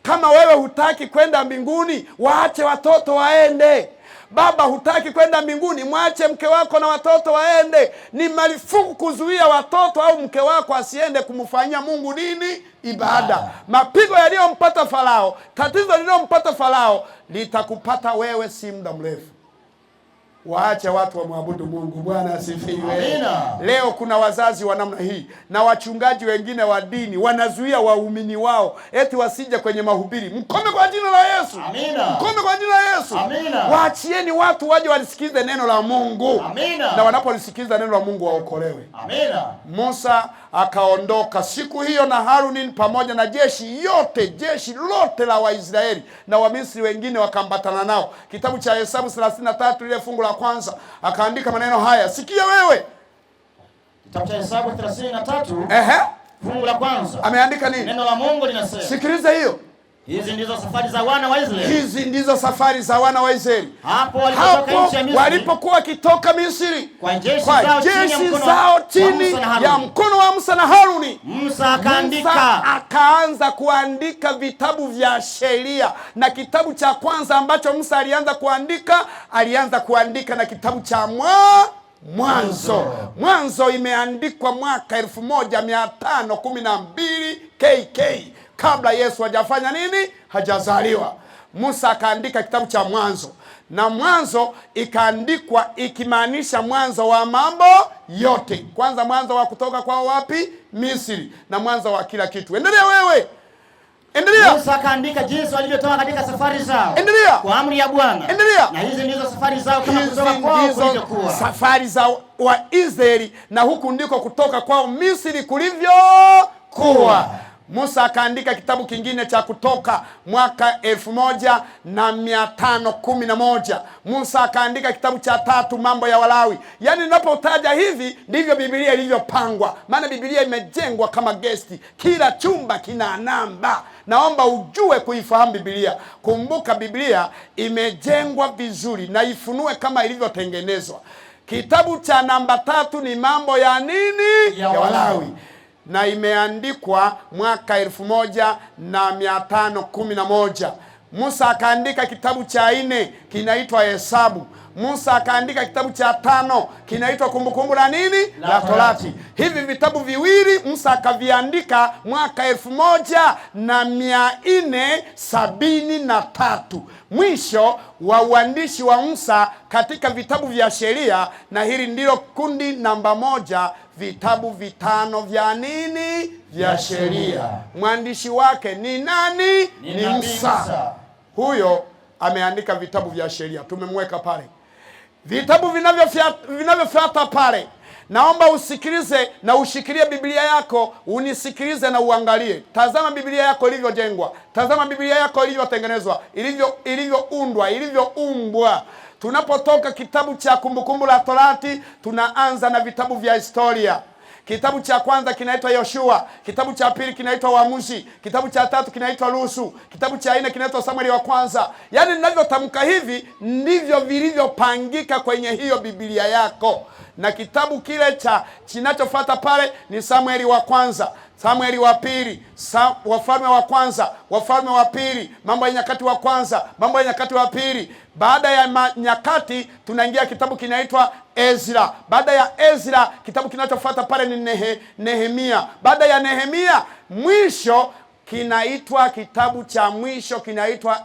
Kama wewe hutaki kwenda mbinguni, waache watoto waende. Baba hutaki kwenda mbinguni, mwache mke wako na watoto waende. Ni marufuku kuzuia watoto au mke wako asiende kumfanyia Mungu nini? Ibada. Mapigo yaliyompata Farao, tatizo lililompata Farao litakupata wewe si muda mrefu. Waache watu wamwabudu Mungu. Bwana asifiwe. Amina. Leo kuna wazazi wa namna hii na wachungaji wengine wa dini wanazuia waumini wao eti wasije kwenye mahubiri. Mkome kwa jina la Yesu. Amina. Mkome kwa jina la Yesu. Amina. Waachieni watu waje walisikize neno la Mungu. Amina. Na wanapolisikiza neno la Mungu waokolewe. Amina. Musa akaondoka siku hiyo na Haruni pamoja na jeshi yote, jeshi lote la Waisraeli na Wamisri wengine wakambatana nao. Kitabu cha Hesabu 33 ile fungu la kwanza akaandika maneno haya. Sikia wewe. Kitabu cha Hesabu 33 fungu la kwanza. Ameandika nini? Neno la Mungu linasema. Sikiliza hiyo. Hizi ndizo safari za wana wa Israeli. Hizi ndizo safari za wana wa Israeli. Hapo walipotoka nchi ya Misri, walipokuwa wakitoka Misri, kwa jeshi zao chini ya mkono wa Musa na Haruni. Musa akaandika, akaanza kuandika vitabu vya sheria, na kitabu cha kwanza ambacho Musa alianza kuandika, alianza kuandika na kitabu cha Mwanzo. Mwanzo imeandikwa mwaka 1512 KK, kabla Yesu hajafanya nini? Hajazaliwa. Musa akaandika kitabu cha Mwanzo, na Mwanzo ikaandikwa ikimaanisha mwanzo wa mambo yote. Kwanza mwanzo wa kutoka kwao wapi? Misri, na mwanzo wa kila kitu. Endelea wewe. Endelea. Musa akaandika jinsi walivyotoka katika safari zao. Endelea. Kwa amri ya Bwana. Endelea. Na hizi ndizo safari zao kama kutoka kwao kulivyokuwa. Safari za Waisraeli, na huku ndiko kutoka kwao Misri kulivyokuwa. Musa akaandika kitabu kingine cha Kutoka mwaka 1511. Musa akaandika kitabu cha tatu, Mambo ya Walawi. Yaani ninapotaja hivi ndivyo Biblia ilivyopangwa. Maana Biblia imejengwa kama gesti, kila chumba kina namba. Naomba ujue kuifahamu Biblia. Kumbuka Biblia imejengwa vizuri na ifunue kama ilivyotengenezwa. Kitabu cha namba 3 ni Mambo ya nini? Ya Walawi, na imeandikwa mwaka 1511. Musa akaandika kitabu cha 4 kinaitwa Hesabu. Musa akaandika kitabu cha 5 kinaitwa Kumbukumbu la nini? La Torati. Hivi vitabu viwili Musa akaviandika mwaka 1473. Mwisho wa uandishi wa Musa katika vitabu vya sheria, na hili ndilo kundi namba 1, vitabu 5 vya nini? Vya sheria. Mwandishi wake ni nani? Ni Musa. Huyo ameandika vitabu vya sheria, tumemweka pale. Vitabu vinavyofuata pale, naomba usikilize na ushikilie Biblia yako, unisikilize na uangalie. Tazama Biblia yako ilivyojengwa, tazama Biblia yako ilivyotengenezwa, ilivyoundwa, ilivyoumbwa. Tunapotoka kitabu cha Kumbukumbu la Torati, tunaanza na vitabu vya historia. Kitabu cha kwanza kinaitwa Yoshua, kitabu cha pili kinaitwa Waamuzi, kitabu cha tatu kinaitwa Rusu, kitabu cha 4 kinaitwa Samueli wa kwanza. Yaani ninavyotamka hivi ndivyo vilivyopangika kwenye hiyo Biblia yako. Na kitabu kile cha kinachofuata pale ni Samueli wa kwanza, Samueli wa pili, Wafalme wa kwanza, Wafalme wa pili, Mambo ya Nyakati wa kwanza, Mambo ya Nyakati wa pili. Baada ya Nyakati tunaingia kitabu kinaitwa Ezra. Baada ya Ezra kitabu kinachofuata pale ni Nehemia. Baada ya Nehemia mwisho kinaitwa kitabu cha mwisho kinaitwa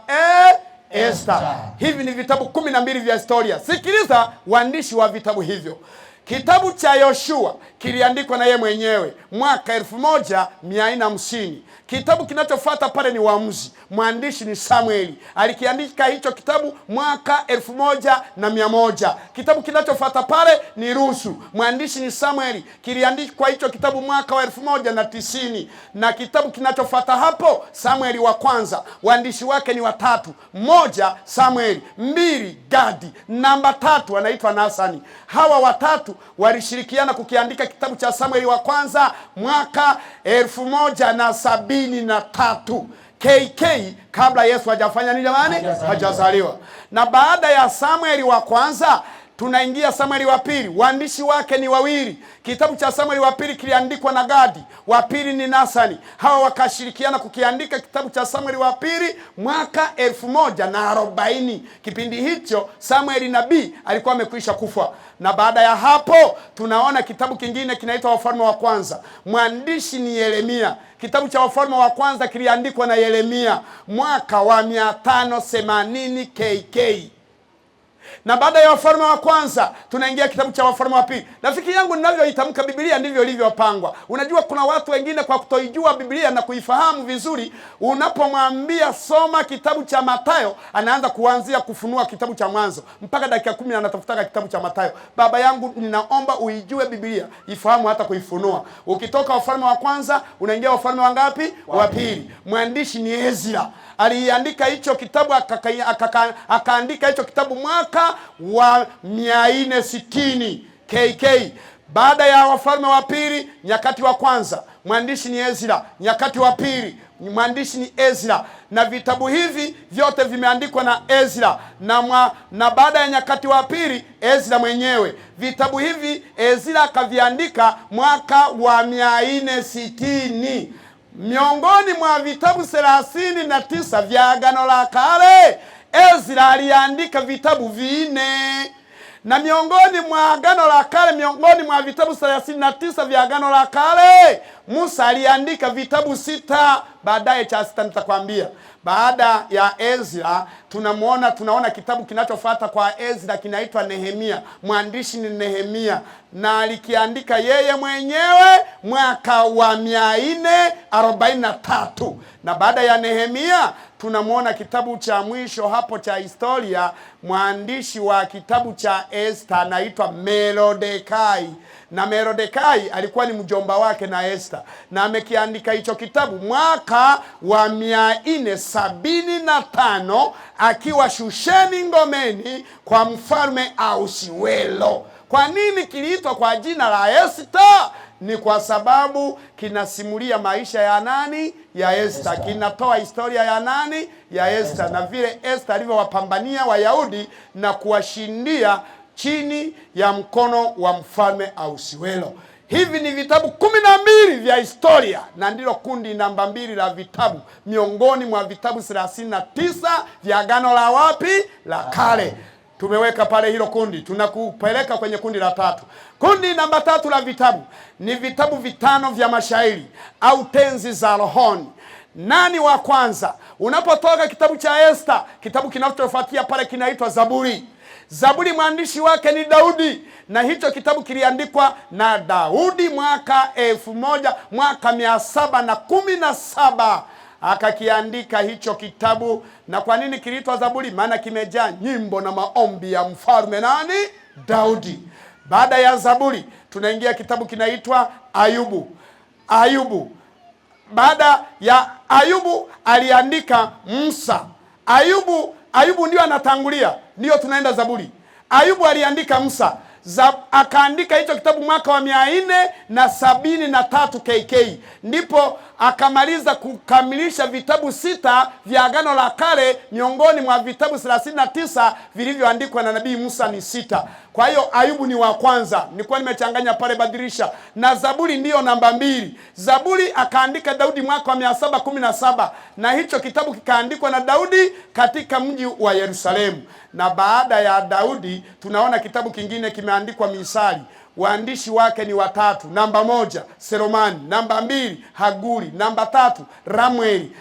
Esther. Hivi ni vitabu 12 vya historia. Sikiliza waandishi wa vitabu hivyo. Kitabu cha Yoshua kiliandikwa na yeye mwenyewe mwaka 1450. Kitabu kinachofuata pale ni Waamuzi, mwandishi ni Samueli, alikiandika hicho kitabu mwaka 1100. Kitabu kinachofuata pale ni Rusu, mwandishi ni Samueli, kiliandikwa hicho kitabu mwaka wa 1090. Na kitabu kinachofuata hapo Samueli wa kwanza, waandishi wake ni watatu: 1 Samueli, 2 Gadi, namba 3 anaitwa Nasani. Hawa watatu walishirikiana kukiandika kitabu cha Samueli wa kwanza mwaka 1073 KK, kabla Yesu hajafanya nini jamani? Hajazaliwa. Na baada ya Samueli wa kwanza tunaingia Samueli wa pili, waandishi wake ni wawili. Kitabu cha Samueli wa pili kiliandikwa na Gadi, wa pili ni Nasani. Hawa wakashirikiana kukiandika kitabu cha Samueli wa pili mwaka 1040. Kipindi hicho Samueli nabii alikuwa amekwisha kufa. Na baada ya hapo tunaona kitabu kingine kinaitwa Wafalme wa kwanza, mwandishi ni Yeremia. Kitabu cha Wafalme wa kwanza kiliandikwa na Yeremia mwaka wa 580 KK. Na baada ya Wafalme wa kwanza tunaingia kitabu cha Wafalme wa pili. Rafiki yangu, ninavyoitamka Biblia ndivyo ilivyopangwa. Unajua kuna watu wengine kwa kutoijua Biblia na kuifahamu vizuri, unapomwambia soma kitabu cha Mathayo, anaanza kuanzia kufunua kitabu cha Mwanzo mpaka dakika 10 anatafutaka kitabu cha Mathayo. Baba yangu, ninaomba uijue Biblia, ifahamu hata kuifunua. Ukitoka Wafalme wa kwanza unaingia Wafalme wa ngapi? Wa pili. Mwandishi ni Ezra. Aliandika hicho kitabu, akaandika hicho kitabu mwaka wa 460 KK. Baada ya Wafalme wa pili, Nyakati wa kwanza, mwandishi ni Ezra. Nyakati wa pili, mwandishi ni Ezra. Na vitabu hivi vyote vimeandikwa na Ezra. Na baada ya Nyakati wa pili, Ezra mwenyewe. Vitabu hivi Ezra akaviandika mwaka wa 460. Miongoni mwa vitabu 39 vya Agano la Kale, Ezra aliandika vitabu 4. Na miongoni mwa Agano la Kale, miongoni mwa vitabu 39 vya Agano la Kale, Musa aliandika vitabu 6. Baadaye cha 6 nitakwambia. Baada ya Ezra tunaona kitabu kinachofuata kwa Ezra kinaitwa Nehemia. Mwandishi ni Nehemia na alikiandika yeye mwenyewe mwaka wa 443. Na baada ya Nehemia tunamuona kitabu cha mwisho hapo cha historia, mwandishi wa kitabu cha Esther anaitwa Merodekai. Na Merodekai alikuwa ni mjomba wake na Esther, na amekiandika hicho kitabu mwaka wa 475 akiwa Shusheni ngomeni kwa mfalme Ahasuero. Kwa nini kiliitwa kwa jina la Esther? Ni kwa sababu kinasimulia maisha ya nani? Ya Esther. Kinatoa historia ya nani? Ya Esther, na vile Esther alivyowapambania Wayahudi na kuwashindia chini ya mkono wa mfalme Ahasuero. Hivi ni vitabu 12 vya historia na ndilo kundi namba 2 la vitabu miongoni mwa vitabu 39 vya Agano la wapi? La Kale. Tumeweka pale hilo kundi, tunakupeleka kwenye kundi la tatu. Kundi namba 3 la vitabu ni vitabu 5 vya mashairi au tenzi za rohoni. Nani wa kwanza? Unapotoka kitabu cha Esther, kitabu kinachofuatia pale kinaitwa Zaburi. Zaburi mwandishi wake ni Daudi, na hicho kitabu kiliandikwa na Daudi mwaka 1717 akakiandika hicho kitabu. Na kwa nini kiliitwa Zaburi? Maana kimejaa nyimbo na maombi ya mfalme nani? Daudi. Baada ya Zaburi tunaingia kitabu kinaitwa Ayubu. Ayubu. Baada ya Ayubu aliandika Musa. Ayubu ndio anatangulia, ndio tunaenda Zaburi. Ayubu aliandika Musa. Akaandika hicho kitabu mwaka wa 473 KK. Ndipo akamaliza kukamilisha vitabu 6 vya Agano la Kale miongoni mwa vitabu 39 vilivyoandikwa na Nabii Musa ni 6. Kwa hiyo Ayubu ni wa kwanza. Nilikuwa nimechanganya pale, badilisha. Na Zaburi ndiyo namba 2. Zaburi akaandika Daudi mwaka wa 717, na hicho kitabu kikaandikwa na Daudi katika mji wa Yerusalemu. Na baada ya Daudi tunaona kitabu kingine kimeandikwa Misali. Waandishi wake ni watatu. Namba 1 Selomani, namba 2 Haguri, namba 3 Ramueli.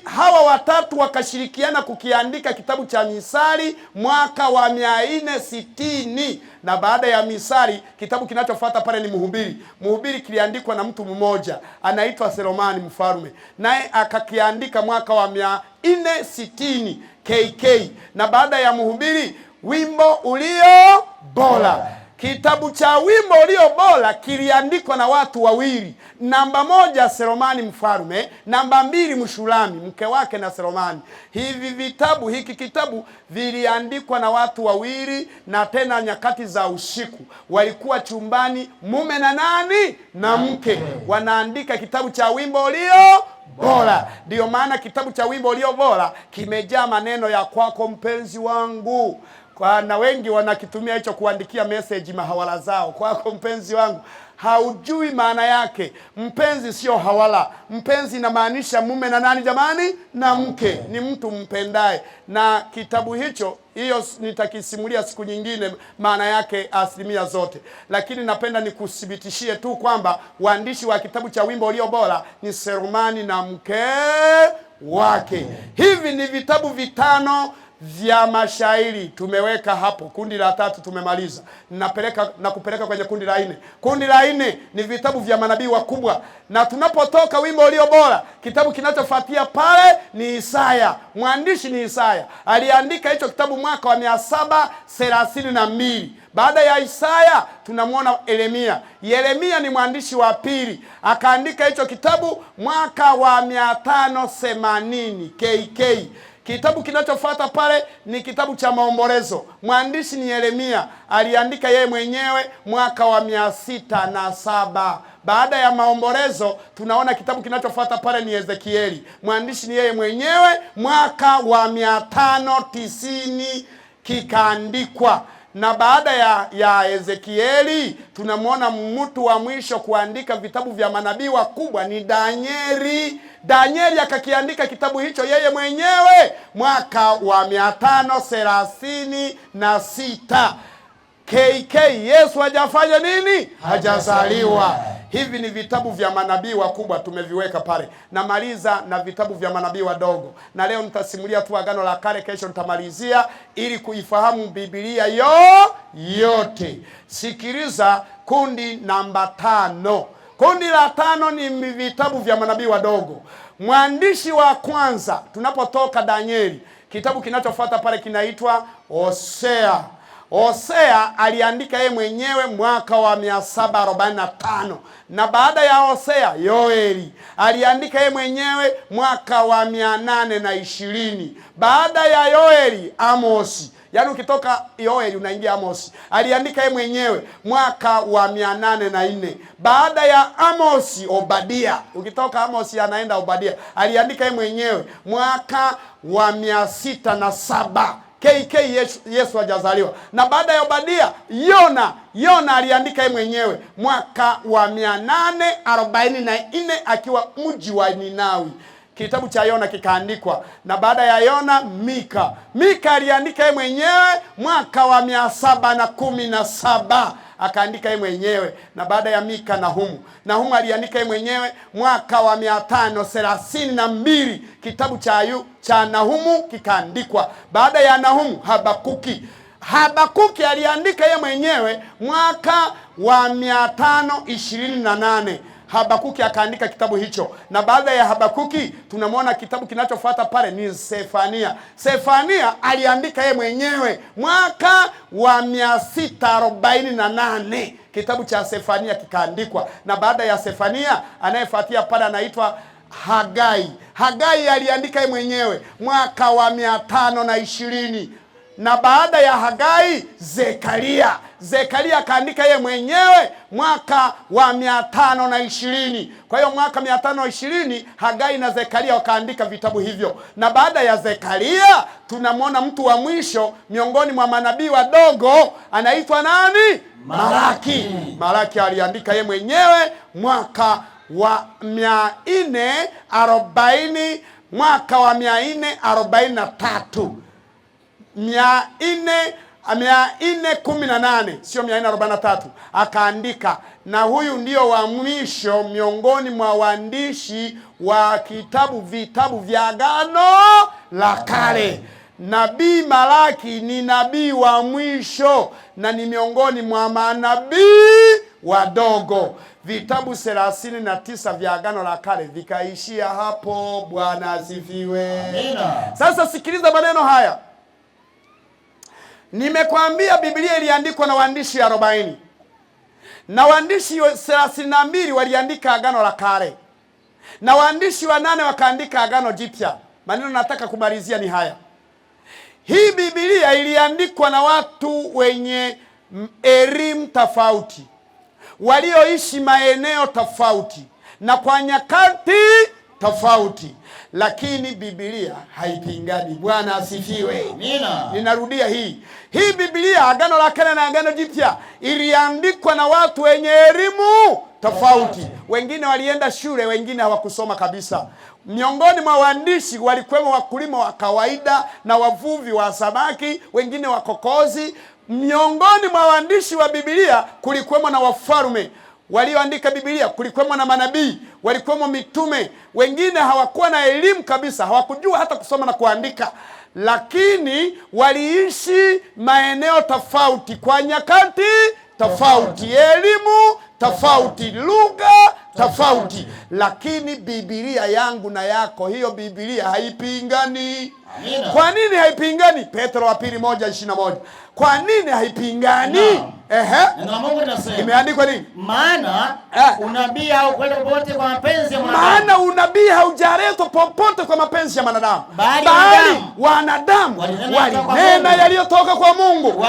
Hawa watatu wakashirikiana kukiandika kitabu cha Misali mwaka wa 460. Na baada ya Misali kitabu kinachofuata pale ni Mhubiri. Mhubiri kiliandikwa na mtu mmoja anaitwa Selomani mfalme, naye akakiandika mwaka wa 460 KK. Na baada ya Mhubiri, Wimbo Ulio Bora. Kitabu cha Wimbo Ulio Bora kiliandikwa na watu wawili. Namba 1 Selomani mfalme, namba 2 Mshulami mke wake na Selomani. Hivi vitabu, hiki kitabu viliandikwa na watu wawili, na tena nyakati za usiku. Walikuwa chumbani mume na nani? Na mke. Wanaandika kitabu cha Wimbo Ulio Bora. Ndio maana kitabu cha Wimbo Ulio Bora kimejaa maneno ya kwako mpenzi wangu. Kwa na wengi wanakitumia hicho kuandikia message mahawala zao. Kwako mpenzi wangu. Haujui maana yake. Mpenzi sio hawala. Mpenzi inamaanisha mume na nani jamani? Na mke. Ni mtu mpendaye. Na kitabu hicho, hiyo nitakisimulia siku nyingine maana yake asilimia zote. Lakini napenda nikuthibitishie tu kwamba waandishi wa kitabu cha Wimbo Ulio Bora ni Selomani na mke wake. Hivi ni vitabu 5 vya mashairi tumeweka hapo. Kundi la 3 tumemaliza. Na kupeleka kwenye kundi la 4. Kundi la 4 ni vitabu vya manabii wakubwa. Na tunapotoka Wimbo Ulio Bora, kitabu kinachofuatia pale ni Isaya. Mwandishi ni Isaya. Aliandika hicho kitabu mwaka wa 732. Baada ya Isaya tunamwona Yeremia. Yeremia ni mwandishi wa pili. Akaandika hicho kitabu mwaka wa 580 KK. Kitabu kinachofuata pale ni kitabu cha Maombolezo. Mwandishi ni Yeremia, aliandika yeye mwenyewe mwaka wa 607. Baada ya Maombolezo tunaona kitabu kinachofuata pale ni Ezekieli. Mwandishi ni yeye mwenyewe mwaka wa 590 kikaandikwa. Na baada ya Ezekieli tunamwona mtu wa mwisho kuandika vitabu vya manabii wakubwa ni Danieli. Danieli akakiandika kitabu hicho yeye mwenyewe mwaka wa 536 KK. Yesu hajafanya nini? Hajazaliwa. Hivi ni vitabu vya manabii wakubwa tumeviweka pale. Namaliza na vitabu vya manabii wadogo. Na leo nitasimulia tu Agano la Kale, kesho nitamalizia ili kuifahamu Biblia yote. Sikiliza kundi namba 5. Kundi la 5 ni vitabu vya manabii wadogo. Mwandishi wa kwanza tunapotoka Danieli, kitabu kinachofuata pale kinaitwa Hosea. Hosea aliandika yeye mwenyewe mwaka wa 745. Na baada ya Hosea, Yoeli aliandika yeye mwenyewe mwaka wa 820. Baada ya Yoeli, Amosi. Yaani ukitoka Yoeli unaingia Amosi. Aliandika yeye mwenyewe mwaka wa 804. Baada ya Amosi, Obadia. Ukitoka Amosi anaenda Obadia. Aliandika yeye mwenyewe mwaka wa 607 KK Yesu hajazaliwa. Na baada ya Obadia, Yona aliandika yeye mwenyewe mwaka wa 844 akiwa mji wa Ninawi. Kitabu cha Yona kikaandikwa. Na baada ya Yona, Mika. Mika aliandika yeye mwenyewe mwaka wa 717 akaandika yeye mwenyewe. Na baada ya Mika, Nahumu. Nahumu aliandika yeye mwenyewe mwaka wa 532 kitabu cha Nahumu kikaandikwa. Baada ya Nahumu, Habakuki. Habakuki aliandika yeye mwenyewe mwaka wa 528. Habakuki akaandika kitabu hicho. Na baada ya Habakuki tunamwona kitabu kinachofuata pale ni Sefania. Sefania aliandika yeye mwenyewe mwaka wa 648 kitabu cha Sefania kikaandikwa. Na baada ya Sefania anayefuatia pale anaitwa Hagai. Hagai aliandika yeye mwenyewe mwaka wa 520. Na baada ya Hagai, Zekaria. Zekaria akaandika yeye mwenyewe mwaka wa 520. Kwa hiyo mwaka 520 Hagai na Zekaria wakaandika vitabu hivyo. Na baada ya Zekaria tunamwona mtu wa mwisho miongoni mwa manabii wadogo anaitwa nani? Malaki. Malaki aliandika yeye mwenyewe mwaka wa 440, mwaka wa 443. 418, sio 443, akaandika. Na huyu ndio wa mwisho miongoni mwa waandishi wa vitabu vya Agano la Kale. Nabii Malaki ni nabii wa mwisho na ni miongoni mwa manabii wadogo. Vitabu 39 vya Agano la Kale vikaishia hapo. Bwana asifiwe. Amina. Sasa sikiliza maneno haya. Nimekwambia Biblia iliandikwa na waandishi 40. Na waandishi 32 waliandika Agano la Kale. Na waandishi 8 wakaandika Agano Jipya. Maneno nataka kumalizia ni haya. Hii Biblia iliandikwa na watu wenye elimu tofauti, walioishi maeneo tofauti na kwa nyakati tofauti, lakini Biblia haipingani. Bwana asifiwe. Amina. Ninarudia hii. Hii Biblia, Agano la Kale na Agano Jipya, iliandikwa na watu wenye elimu tofauti. Wengine walienda shule, wengine hawakusoma kabisa. Miongoni mwa waandishi walikuwemo wakulima wa kawaida na wavuvi wa samaki, wengine wakokozi. Miongoni mwa waandishi wa Biblia kulikuwemo na wafalme walioandika Biblia, kulikuwemo na manabii, walikuwemo mitume. Wengine hawakuwa na elimu kabisa, hawakujua hata kusoma na kuandika, lakini waliishi maeneo tofauti kwa nyakati tofauti, elimu tofauti, lugha tofauti, lakini Biblia yangu na yako, hiyo Biblia haipingani. Amina. Kwa nini haipingani? Petro wa pili 1:21. Kwa nini haipingani? Naam. Ehe. Neno la Mungu linasema, Imeandikwa nini? Maana unabii haukuletwa popote kwa mapenzi ya mwanadamu. Maana unabii haujaletwa popote kwa mapenzi ya mwanadamu, Bali bali wanadamu walinena kutoka kwa walinena Mungu. yaliyotoka kwa Mungu,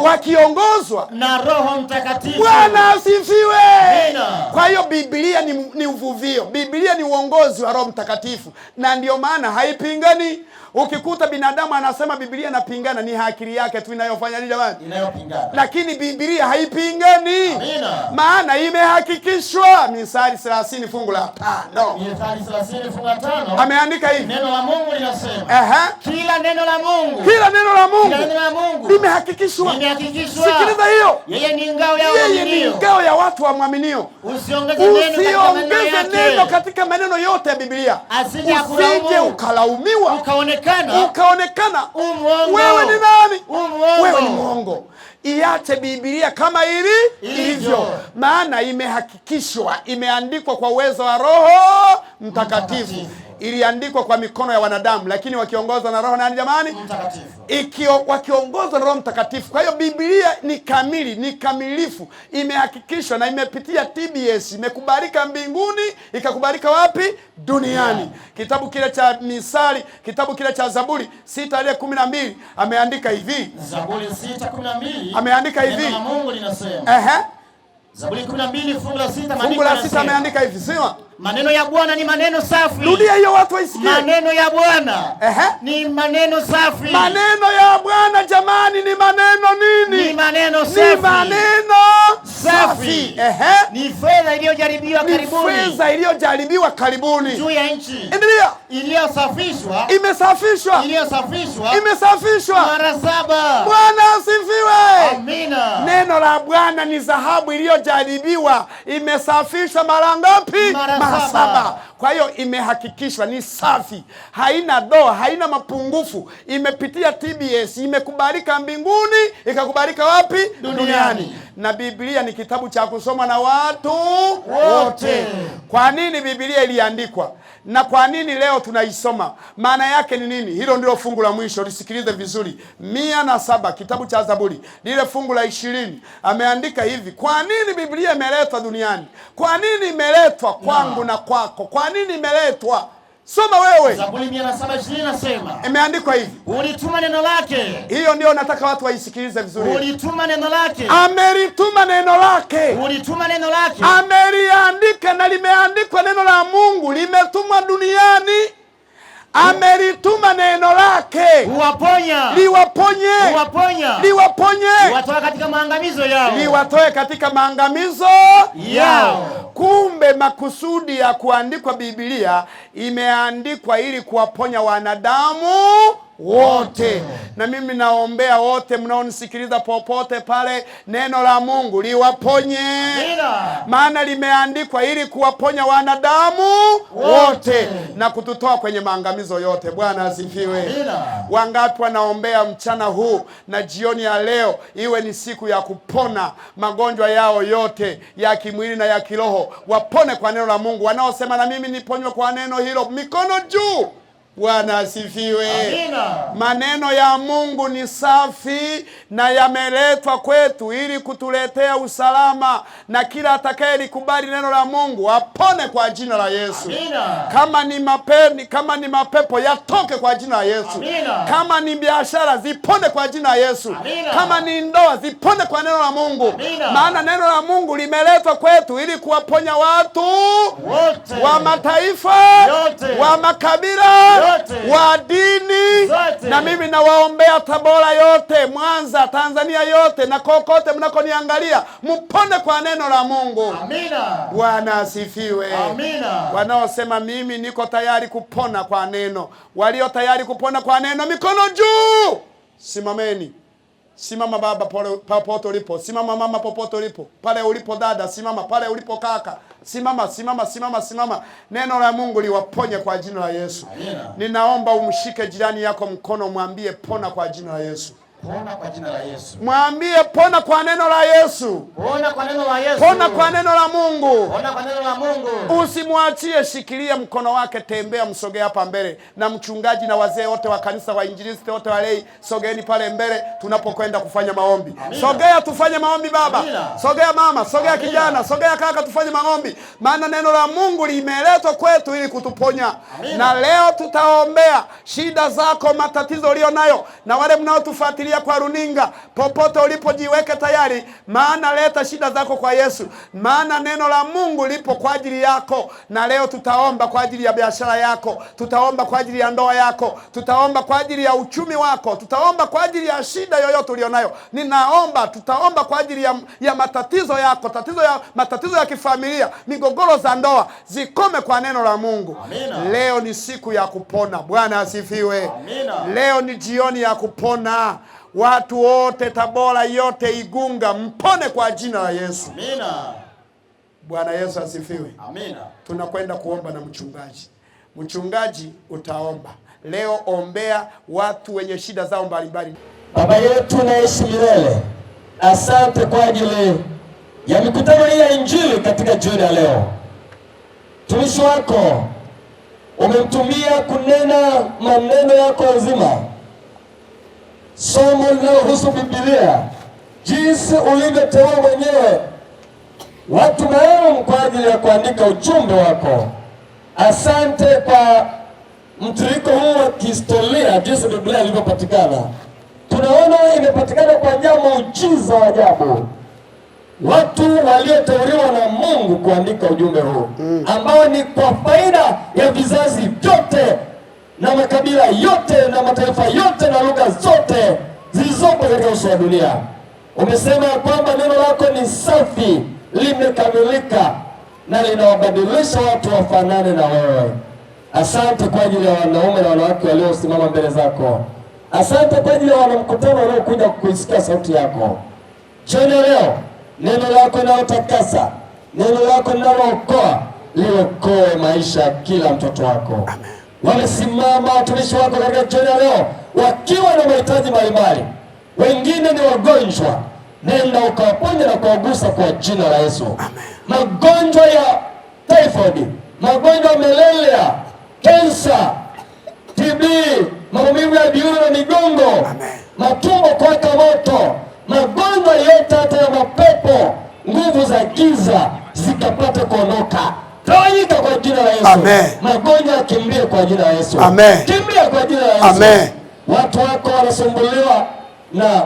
wakiongozwa na Roho Mtakatifu. Bwana asifiwe. Amina. Kwa hiyo Biblia ni uvuvio. Biblia ni uongozi wa Roho Mtakatifu, na ndio maana haipingani. Ukikuta binadamu anasema Biblia inapingana, ni akili yake tu inayofanya nini jamani? Inayopingana. Lakini Biblia haipingani. Amina. Maana imehakikishwa. Mithali 30 fungu la 5. Mithali 30 fungu la 5. Ameandika hivi. Neno la Mungu linasema, kila neno la Mungu. Kila neno la Mungu. Kila neno la Mungu. Limehakikishwa. Limehakikishwa. Sikiliza hiyo. Yeye ni ngao ya Yeye ni waaminio. ngao ya watu waaminiao. Usiongeze neno katika maneno Usiongeze yake. neno katika maneno yote ya Biblia. Asije akulaumu. Usije ukalaumiwa. Ukaonekana. Ukaonekana. Umuongo. Wewe ni nani? Umuongo. Wewe ni mwongo. Iache Biblia kama Ilivyo. ilivyo. Maana imehakikishwa, imeandikwa kwa uwezo wa Roho Mtakatifu. Mtakatifu. Iliandikwa kwa mikono ya wanadamu, lakini wakiongozwa na Roho nani jamani? Mtakatifu. Wakiongozwa na Roho Mtakatifu. Kwa hiyo Biblia ni kamili, ni kamilifu, imehakikishwa na imepitia TBS, imekubalika mbinguni, ikakubalika wapi? Duniani. Kitabu kile cha Misali, kitabu kile cha Zaburi 6:12 ameandika hivi. Zaburi 6:12 Ameandika hivi. Neno la Mungu linasema. Zaburi 12 fungu la 6 Fungu maandiko la 6 yanasema. ameandika hivi, sema. Maneno ya Bwana ni maneno safi. Rudia hiyo watu waisikie. Maneno ya Bwana ni maneno safi. Maneno ya Bwana jamani ni maneno nini? Ni maneno safi. Ni maneno safi. Ni fedha iliyojaribiwa karibuni. Ni fedha iliyojaribiwa karibuni. Juu ya nchi. Endelea. Iliyosafishwa. Imesafishwa. Iliyosafishwa. Imesafishwa. Mara 7. Bwana asifiwe. Amina. Neno la Bwana ni dhahabu iliyojaribiwa, imesafishwa mara ngapi? Mara 7. Kwa hiyo imehakikishwa ni safi, haina doa, haina mapungufu, imepitia TBS, imekubalika mbinguni, ikakubalika wapi? Duniani. Na Biblia ni kitabu cha kusoma na watu wote. Kwa nini Biblia iliandikwa? Na kwa nini leo tunaisoma? Maana yake ni nini? Hilo ndilo fungu la mwisho, lisikilize vizuri. 107 kitabu cha Zaburi, lile fungu la 20 ameandika hivi: kwa nini Biblia imeletwa duniani? Kwa nini imeletwa kwangu na kwako? Kwa nini imeletwa? Soma wewe. Zaburi 107:20 nasema. Imeandikwa hivi: ulituma neno lake. Hiyo ndio nataka watu waisikilize vizuri. Ulituma neno lake. Amelituma neno lake. Ulituma neno lake. Ameliandika na limeandikwa neno la Mungu limetumwa duniani. Amelituma neno lake. Huwaponya. Liwaponye. Huwaponya. Liwaponye. Liwatoe katika maangamizo yao. Liwatoe katika maangamizo yao. Kumbe makusudi ya kuandikwa Biblia imeandikwa ili kuwaponya wanadamu wote. Na mimi naombea wote mnaonisikiliza popote pale, neno la Mungu liwaponye. Maana limeandikwa ili kuwaponya wanadamu wote na kututoa kwenye maangamizo yote. Bwana asifiwe. Wangapi wanaombea mchana huu na jioni ya leo iwe ni siku ya kupona magonjwa yao yote ya kimwili na ya kiroho, wapone kwa neno la Mungu. Wanaosema na mimi niponywe kwa neno hilo, mikono juu. Bwana asifiwe. Amina. Maneno ya Mungu ni safi na yameletwa kwetu ili kutuletea usalama, na kila atakayelikubali neno la Mungu apone kwa jina la Yesu. Amina. Kama ni mapepo yatoke kwa jina la Yesu. Amina. Kama ni biashara zipone kwa jina la Yesu. Amina. Kama ni ndoa zipone kwa neno la Mungu. Amina. Maana neno la Mungu limeletwa kwetu ili kuwaponya watu wote, wa mataifa yote, wa makabila yote, wa dini zote. Na mimi nawaombea Tabora yote, Mwanza, Tanzania yote na kokote mnakoniangalia, mpone kwa neno la Mungu. Amina. Bwana asifiwe. Amina. Wanaosema mimi niko tayari kupona kwa neno, walio tayari kupona kwa neno, mikono juu. Simameni. Simama baba popote ulipo, simama mama popote ulipo, pale ulipo dada simama, pale ulipo kaka simama, simama, simama, simama. Neno la Mungu liwaponye kwa jina la Yesu. Amina. Ninaomba umshike jirani yako mkono, mwambie pona kwa jina la Yesu. Pona kwa jina la Yesu. Mwambie pona kwa neno la Yesu. Pona kwa neno la Yesu. Pona kwa neno la Mungu. Pona kwa neno la Mungu. Usimwachie, shikilia mkono wake, tembea, msogee hapa mbele. Na mchungaji na wazee wote wa kanisa, wainjilisti wote walei, sogeeni pale mbele tunapokwenda kufanya maombi. Amina. Sogea tufanye maombi baba. Amina. Sogea mama, sogea Amina. kijana, sogea kaka, tufanye maombi. Maana neno la Mungu limeletwa kwetu ili kutuponya. Amina. Na leo tutaombea shida zako, matatizo ulio nayo, na wale mnaotufuatilia kwa runinga, popote ulipojiweke tayari, maana leta shida zako kwa Yesu, maana neno la Mungu lipo kwa ajili yako. Na leo tutaomba kwa ajili ya biashara yako, tutaomba kwa ajili ya ndoa yako, tutaomba kwa ajili ya uchumi wako, tutaomba kwa ajili ya shida yoyote ulionayo. Ninaomba tutaomba kwa ajili ya matatizo yako, matatizo ya kifamilia, migogoro za ndoa zikome kwa neno la Mungu. Amina. Leo ni siku ya kupona. Bwana asifiwe. Amina. Leo ni jioni ya kupona. Watu wote Tabora yote, Igunga, mpone kwa jina la Yesu. Amina. Bwana Yesu asifiwe. Amina. Tunakwenda kuomba na mchungaji. Mchungaji utaomba. Leo ombea watu wenye shida zao mbalimbali. Baba yetu naishi milele, asante kwa ajili ya mikutano hii ya Injili katika jioni ya leo. Mtumishi wako umemtumia kunena maneno yako uzima, somo linalohusu Biblia, jinsi ulivyoteua mwenyewe watu maalum kwa ajili ya kuandika ujumbe wako. Asante kwa mtiririko huu wa kihistoria, jinsi Biblia ilivyopatikana. Tunaona imepatikana kwa njia muujiza wa ajabu. Watu walioteuliwa na Mungu kuandika ujumbe huu ambao ni kwa faida ya vizazi vyote na makabila yote na mataifa yote na lugha zote zilizopo katika uso wa dunia. Umesema ya kwamba neno lako ni safi, limekamilika na linawabadilisha watu wafanane na wewe. Asante kwa ajili ya wanaume na wanawake waliosimama mbele zako. Asante kwa ajili ya wanamkutano waliokuja kuisikia sauti yako. Jioni ya leo, neno lako linalotakasa, neno lako linalookoa, liokoe maisha ya kila mtoto wako. Wamesimama watumishi wako katika jioni ya leo wakiwa na mahitaji mbalimbali, wengine ni wagonjwa, nenda ukawaponya na kuwagusa kwa jina la Yesu. Magonjwa ya typhoid, magonjwa ya malaria, kansa, TB, maumivu ya viuno na migongo, matumbo kuwaka moto, magonjwa yote hata ya mapepo, nguvu za giza zikapate kuondoka. Tawanyika kwa jina la Yesu. Amen. Magonjwa yakimbie kwa jina la Yesu. Amen. Kimbia kwa jina la Yesu. Amen. Watu wako wanasumbuliwa na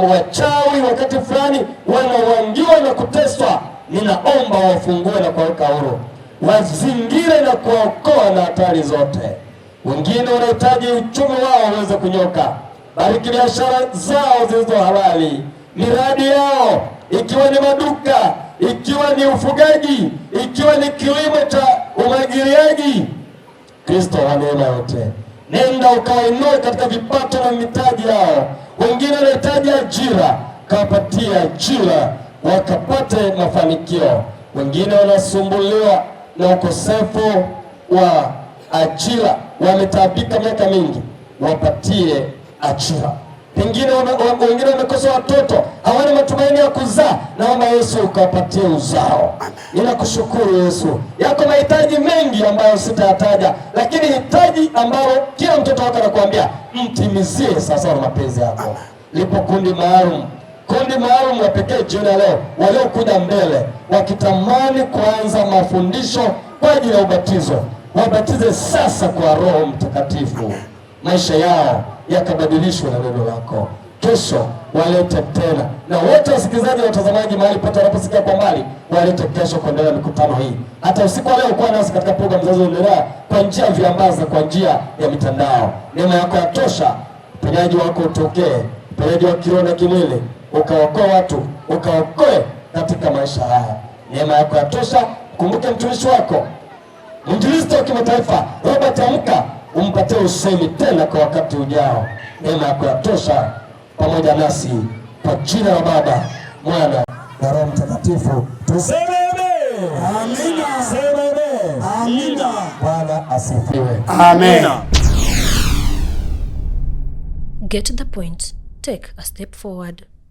wachawi, wakati fulani wanawangiwa na kuteswa. Ninaomba wafungue na kuwaweka huru, wazingire na kuwaokoa na hatari zote. Wengine wanahitaji uchumi wao uweze kunyoka. Bariki biashara zao zilizo halali, miradi yao, ikiwa ni maduka, ikiwa ni ufugaji, ikiwa ni kilimo cha umwagiliaji. Kristo wa neema yote, nenda ukawainue katika vipato na mitaji yao. Wengine wanahitaji ajira, kawapatie ajira wakapate mafanikio. Wengine wanasumbuliwa na ukosefu wa ajira, wametaabika miaka mingi, wapatie ajira. Pengine wengine wamekosa watoto, hawana matumaini ya kuzaa, naomba Yesu ukawapatie uzao. Ninakushukuru Yesu, yako mahitaji mengi ambayo sitayataja, lakini hitaji ambalo kila mtoto wako anakuambia mtimizie sawasawa na mapenzi yako. Lipo kundi maalum, kundi maalum la pekee jioni ya leo waliokuja mbele wakitamani kuanza mafundisho kwa ajili ya ubatizo, wabatize sasa kwa Roho Mtakatifu, maisha yao yakabadilishwe na neno lako. Kesho walete tena, na wote wasikilizaji na watazamaji mahali pote wanaposikia kwa mbali, walete kesho kuendelea mikutano hii. Hata usiku wa leo kuwa nasi katika programu zinazoendelea kwa njia ya viambaza, kwa njia ya mitandao. Neema yako yatosha, uponyaji wako utokee, uponyaji wa kiroho na kimwili, ukaokoe watu, ukaokoe katika maisha haya. Neema yako yatosha. Kumbuke mtumishi wako mwinjilisti wa kimataifa Robert Amka, umpatie usemi tena kwa wakati ujao. Neema yako yatosha pamoja nasi, kwa jina la Baba, Mwana na Roho Mtakatifu tuseme amen. Amina. Sema amen. Amina. Bwana asifiwe. Amen. Get the point. Take a step forward.